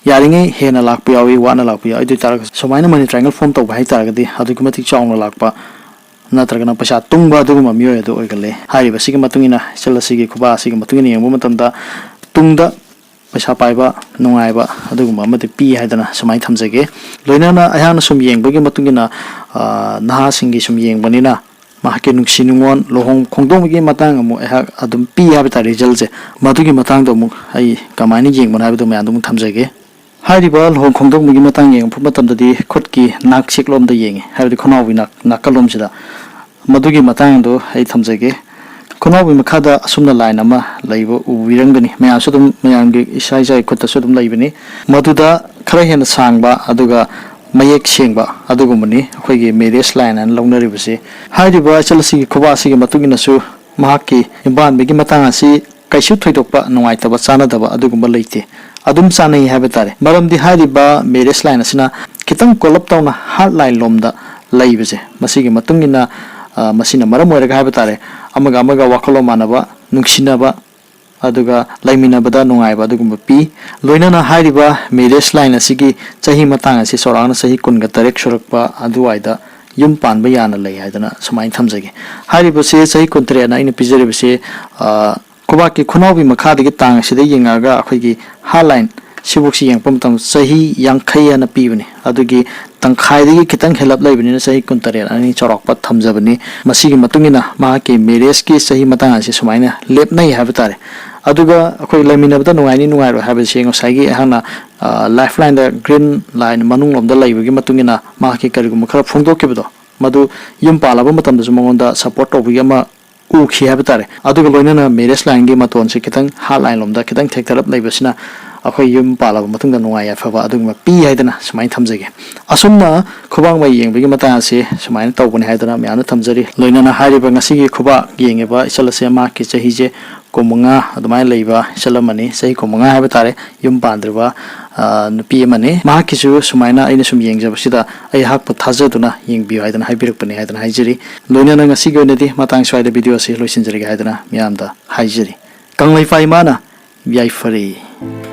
ꯌꯥꯔꯤꯉꯩ ꯍꯦꯟꯅ ꯂꯥꯛꯄ ꯌꯥꯎꯏ, ꯋꯥꯠꯅ ꯂꯥꯛꯄ ꯌꯥꯎꯏ꯫ ꯑꯗꯨ ꯑꯣꯏ ꯇꯥꯔꯒꯁꯨ ꯁꯨꯃꯥꯏꯅ money triangle form ꯇꯧꯕ ꯍꯥꯏ ꯇꯥꯔꯒꯗꯤ ꯑꯗꯨꯛꯀꯤ ꯃꯇꯤꯛ ꯆꯥꯎꯅ ꯂꯥꯛꯄ ꯅꯠꯇ꯭ꯔꯒꯅ ꯄꯩꯁꯥ ꯇꯨꯡꯕ ꯑꯗꯨꯒꯨꯝꯕ ꯃꯤꯑꯣꯏ ꯑꯗꯨ ꯑꯣꯏꯒꯜꯂꯦ꯫ ꯍꯥꯏꯔꯤꯕꯁꯤꯒꯤ ꯃꯇꯨꯡ ꯏꯟꯅ, ꯏꯆꯜ ꯑꯁꯤꯒꯤ ꯈꯨꯕꯥ ꯑꯁꯤꯒꯤ ꯃꯇꯨꯡ ꯏꯟꯅ ꯌꯦꯡꯕ ꯃꯇꯝꯗ ꯇꯨꯡꯗ ꯄꯩꯁꯥ ꯄꯥꯏꯕ, ꯅꯨꯡꯉꯥꯏꯕ ꯑꯗꯨꯒꯨꯝꯕ ꯑꯃꯗꯤ ꯄꯤ ꯍꯥꯏꯗꯅ ꯁꯨꯃꯥꯏꯅ ꯊꯝꯖꯒꯦ꯫ ꯂꯣꯏꯅꯅ ꯑꯩꯍꯥꯛꯅ ꯁꯨꯝ ꯌꯦꯡꯕꯒꯤ ꯃꯇꯨꯡ ꯏꯟꯅ, ꯑ, ꯅꯍꯥꯁꯤꯡꯒꯤ ꯁꯨꯝ ꯌꯦꯡꯕꯅꯤꯅ ꯃꯍꯥꯛꯀꯤ ꯅꯨꯡꯁꯤ ꯅꯨꯡꯉꯣꯟ, ꯂꯨꯍꯣꯡ ꯈꯣꯡꯗꯣꯡꯕꯒꯤ ꯃꯇꯥꯡ ꯑꯃꯨꯛ ꯑꯩꯍꯥꯛ ꯑꯗꯨꯝ ꯄꯤ ꯍꯥꯏꯕ ꯇꯥꯔꯦ resultꯁꯦ꯫ ꯃꯗꯨꯒꯤ ꯃꯇꯥꯡꯗꯣ ꯑꯃꯨꯛ ꯑꯩ ꯀꯃꯥꯏꯅ ꯌꯦꯡꯕꯅꯣ ꯍꯥꯏꯕꯗꯨ ꯃꯌꯥꯝꯗ ꯑꯃꯨꯛ ꯊꯝꯖꯒꯦ꯫ ꯍꯥꯏꯔꯤꯕ ꯂꯨꯍꯣꯡ ꯈꯣꯡꯗꯣꯡꯕꯒꯤ ꯃꯇꯥꯡ ꯌꯦꯡꯉꯛꯄ ꯃꯇꯝꯗꯗꯤ ꯈꯨꯠꯀꯤ ꯅꯥꯛ ꯆꯦꯛꯂꯣꯝꯗ ꯌꯦꯡꯉꯤ, ꯍꯥꯏꯕꯗꯤ ꯈꯣꯡꯅꯥꯎꯕꯤ ꯅꯥꯛ-, ꯅꯥꯀꯜꯂꯣꯝꯁꯤꯗ꯫ ꯃꯗꯨꯒꯤ ꯃꯇꯥꯡꯗꯣ ꯑꯩ ꯊꯝꯖꯒꯦ꯫ ꯈꯣꯡꯅꯥꯎꯕꯤ ꯃꯈꯥꯗ ꯑꯁꯨꯝꯅ line ꯑꯃ ꯂꯩꯕ ꯎꯕꯤꯔꯝꯒꯅꯤ꯫ ꯃꯌꯥꯝꯁꯨ ꯑꯗꯨꯝ, ꯃꯌꯥꯝꯒꯤ ꯏꯁꯥ ꯏꯁꯥꯒꯤ ꯈꯨꯠꯇꯁꯨ ꯑꯗꯨꯝ ꯂꯩꯕꯅꯤ꯫ ꯃꯗꯨꯗ ꯈꯔ ꯍꯦꯟꯅ ꯁꯥꯡꯕ ꯑꯗꯨꯒ ꯃꯌꯦꯛ ꯁꯦꯡꯕ ꯑꯗꯨꯒꯨꯝꯕꯅꯤ ꯑꯩꯈꯣꯏꯒꯤ marriage line ꯍꯥꯏꯅ ꯂꯧꯅꯔꯤꯕꯁꯤ꯫ ꯍꯥꯏꯔꯤꯕ ꯏꯆꯜ ꯑꯁꯤꯒꯤ ꯈꯨꯕꯥ ꯑꯁꯤꯒꯤ ꯃꯇꯨꯡ ꯏꯟꯅꯁꯨ ꯃꯍꯥꯛꯀꯤ ꯌꯨꯝꯕꯥꯟꯕꯒꯤ ꯃꯇꯥꯡ ꯑꯁꯤ ꯀꯩꯁꯨ ꯊꯣꯏꯗꯣꯛꯄ ꯅꯨꯡꯉꯥꯏꯇꯕ ꯆꯥꯟꯅꯗꯕ ꯑꯗꯨꯒꯨꯝꯕ ꯂꯩꯇꯦ꯫ ꯑꯗꯨꯝ ꯆꯥꯟꯅꯩ ꯍꯥꯏꯕ ꯇꯥꯔꯦ꯫ ꯃꯔꯝꯗꯤ ꯍꯥꯏꯔꯤꯕ marriage line ꯑꯁꯤꯅ ꯈꯤꯇꯪ ꯀꯣꯜꯂꯞ ꯇꯧꯅ hard line ꯂꯣꯝꯗ ꯂꯩꯕꯁꯦ, ꯃꯁꯤꯒꯤ ꯃꯇꯨꯡ ꯏꯟꯅ, ꯑ, ꯃꯁꯤꯅ ꯃꯔꯝ ꯑꯣꯏꯔꯒ ꯍꯥꯏꯕ ꯇꯥꯔꯦ, ꯑꯃꯒ ꯑꯃꯒ ꯋꯥꯈꯜꯂꯣꯟ ꯃꯥꯟꯅꯕ, ꯅꯨꯡꯁꯤꯅꯕ, ꯑꯗꯨꯒ ꯂꯩꯃꯤꯟꯅꯕꯗ ꯅꯨꯡꯉꯥꯏꯕ ꯑꯗꯨꯒꯨꯝꯕ ꯄꯤ꯫ ꯂꯣꯏꯅꯅ ꯍꯥꯏꯔꯤꯕ marriage line ꯑꯁꯤꯒꯤ ꯆꯍꯤ ꯃꯇꯥꯡ ꯑꯁꯤ ꯆꯥꯎꯔꯥꯛꯅ ꯆꯍꯤ ꯀꯨꯟꯒ ꯇꯔꯦꯠ ꯁꯨꯔꯛꯄ ꯑꯗꯨꯋꯥꯏꯗ ꯌꯨꯝ ꯄꯥꯟꯕ ꯌꯥꯅ ꯂꯩ ꯍꯥꯏꯗꯅ ꯁꯨꯃꯥꯏꯅ ꯊꯝꯖꯒꯦ꯫ ꯍꯥꯏꯔꯤꯕꯁꯦ ꯆꯍꯤ ꯀꯨꯟꯇꯔꯦꯠꯅ ꯑꯩꯅ ꯄꯤꯖꯔꯤꯕꯁꯦ, ꯑ, ꯈꯨꯕꯥꯛꯀꯤ ꯈꯨꯅꯥꯎꯕꯤ ꯃꯈꯥꯗꯒꯤ ꯇꯥꯡ ꯑꯁꯤꯗ ꯌꯦꯡꯉꯛꯑꯒ ꯑꯩꯈꯣꯏꯒꯤ hard line ꯁꯤꯕꯨꯛꯁꯤ ꯌꯦꯡꯉꯛꯄ ꯃꯇꯝꯗ ꯆꯍꯤ ꯌꯥꯡꯈꯩ ꯍꯥꯏꯅ ꯄꯤꯕꯅꯤ꯫ ꯑꯗꯨꯒꯤ ꯇꯪꯈꯥꯏꯗꯒꯤ ꯈꯤꯇꯪ ꯍꯦꯜꯂꯞ ꯂꯩꯕꯅꯤꯅ ꯆꯍꯤ ꯀꯨꯟꯇꯔꯦꯠ ꯑꯅꯤ ꯆꯥꯎꯔꯥꯛꯄ ꯊꯝꯖꯕꯅꯤ꯫ ꯃꯁꯤꯒꯤ ꯃꯇꯨꯡ ꯏꯟꯅ ꯃꯍꯥꯛꯀꯤ marriageꯀꯤ ꯆꯍꯤ ꯃꯇꯥꯡ ꯑꯁꯤ ꯁꯨꯃꯥꯏꯅ ꯂꯦꯞꯅꯩ ꯍꯥꯏꯕ ꯇꯥꯔꯦ꯫ ꯑꯗꯨꯒ ꯑꯩꯈꯣꯏ ꯂꯩꯃꯤꯟꯅꯕꯗ ꯅꯨꯡꯉꯥꯏꯅꯤ ꯅꯨꯡꯉꯥꯏꯔꯣꯏ ꯍꯥꯏꯕꯁꯤ ꯉꯁꯥꯏꯒꯤ ꯑꯩꯍꯥꯛꯅ, ꯑ, lifelineꯗ green line ꯃꯅꯨꯡꯂꯣꯝꯗ ꯂꯩꯕꯒꯤ ꯃꯇꯨꯡ ꯏꯟꯅ ꯃꯍꯥꯛꯀꯤ ꯀꯔꯤꯒꯨꯝꯕ ꯈꯔ ꯐꯣꯡꯗꯣꯛꯈꯤꯕꯗꯣ, ꯃꯗꯨ ꯌꯨꯝ ꯄꯥꯜꯂꯕ ꯃꯇꯝꯗꯁꯨ ꯃꯉꯣꯟꯗ support ꯇꯧꯕꯒꯤ ꯑꯃ ꯎꯈꯤ ꯍꯥꯏꯕ ꯇꯥꯔꯦ꯫ ꯑꯗꯨꯒ ꯂꯣꯏꯅꯅ marriage lineꯒꯤ ꯃꯇꯣꯟꯁꯦ ꯈꯤꯇꯪ heart lineꯂꯣꯝꯗ ꯈꯤꯇꯪ ꯊꯦꯛꯊꯔꯞ ꯂꯩꯕꯁꯤꯅ ꯑꯩꯈꯣꯏ ꯌꯨꯝ ꯄꯥꯜꯂꯕ ꯃꯇꯨꯡꯗ ꯅꯨꯡꯉꯥꯏ ꯌꯥꯏꯐꯕ ꯑꯗꯨꯒꯨꯝꯕ ꯄꯤ ꯍꯥꯏꯗꯅ ꯁꯨꯃꯥꯏꯅ ꯊꯝꯖꯒꯦ꯫ ꯑꯁꯨꯝꯅ ꯈꯨꯕꯥꯛ ꯃꯩ ꯌꯦꯡꯕꯒꯤ ꯃꯇꯥꯡ ꯑꯁꯤ ꯁꯨꯃꯥꯏꯅ ꯇꯧꯕꯅꯤ ꯍꯥꯏꯗꯅ ꯃꯌꯥꯝꯅ ꯊꯝꯖꯔꯤ꯫ ꯂꯣꯏꯅꯅ ꯍꯥꯏꯔꯤꯕ ꯉꯁꯤꯒꯤ ꯈꯨꯕꯥꯛ ꯌꯦꯡꯉꯤꯕ ꯏꯆꯜ ꯑꯁꯦ ꯃꯍꯥꯛꯀꯤ ꯆꯍꯤꯁꯦ ꯀꯨꯟꯃꯉꯥ ꯑꯗꯨꯃꯥꯏꯅ ꯂꯩꯕ ꯏꯆꯜ ꯑꯃꯅꯤ꯫ ꯆꯍꯤ ꯀꯨꯟꯃꯉꯥ ꯍꯥꯏꯕ ꯇꯥꯔꯦ꯫ ꯌꯨꯝ ꯄꯥꯟꯗ꯭ꯔꯤꯕ, ꯑ, ꯅꯨꯄꯤ ꯑꯃꯅꯤ꯫ ꯃꯍꯥꯛꯀꯤꯁꯨ ꯁꯨꯃꯥꯏꯅ ꯑꯩꯅ ꯁꯨꯝ ꯌꯦꯡꯖꯕꯁꯤꯗ ꯑꯩꯍꯥꯛꯄꯨ ꯊꯥꯖꯗꯨꯅ ꯌꯦꯡꯕꯤꯌꯨ ꯍꯥꯏꯗꯅ ꯍꯥꯏꯕꯤꯔꯛꯄꯅꯤ ꯍꯥꯏꯗꯅ ꯍꯥꯏꯖꯔꯤ꯫ ꯂꯣꯏꯅꯅ ꯉꯁꯤꯒꯤ ꯑꯣꯏꯅꯗꯤ ꯃꯇꯥꯡ ꯁ꯭ꯋꯥꯏꯗ video ꯑꯁꯤ ꯂꯣꯏꯁꯤꯟꯖꯔꯒꯦ ꯍꯥꯏꯗꯅ ꯃꯤꯌꯥꯝꯗ ꯍꯥꯏꯖꯔꯤ꯫ ꯀꯪꯂꯩꯄꯥꯛ ꯏꯃꯥꯅ ꯌꯥꯏꯐꯔꯦ꯫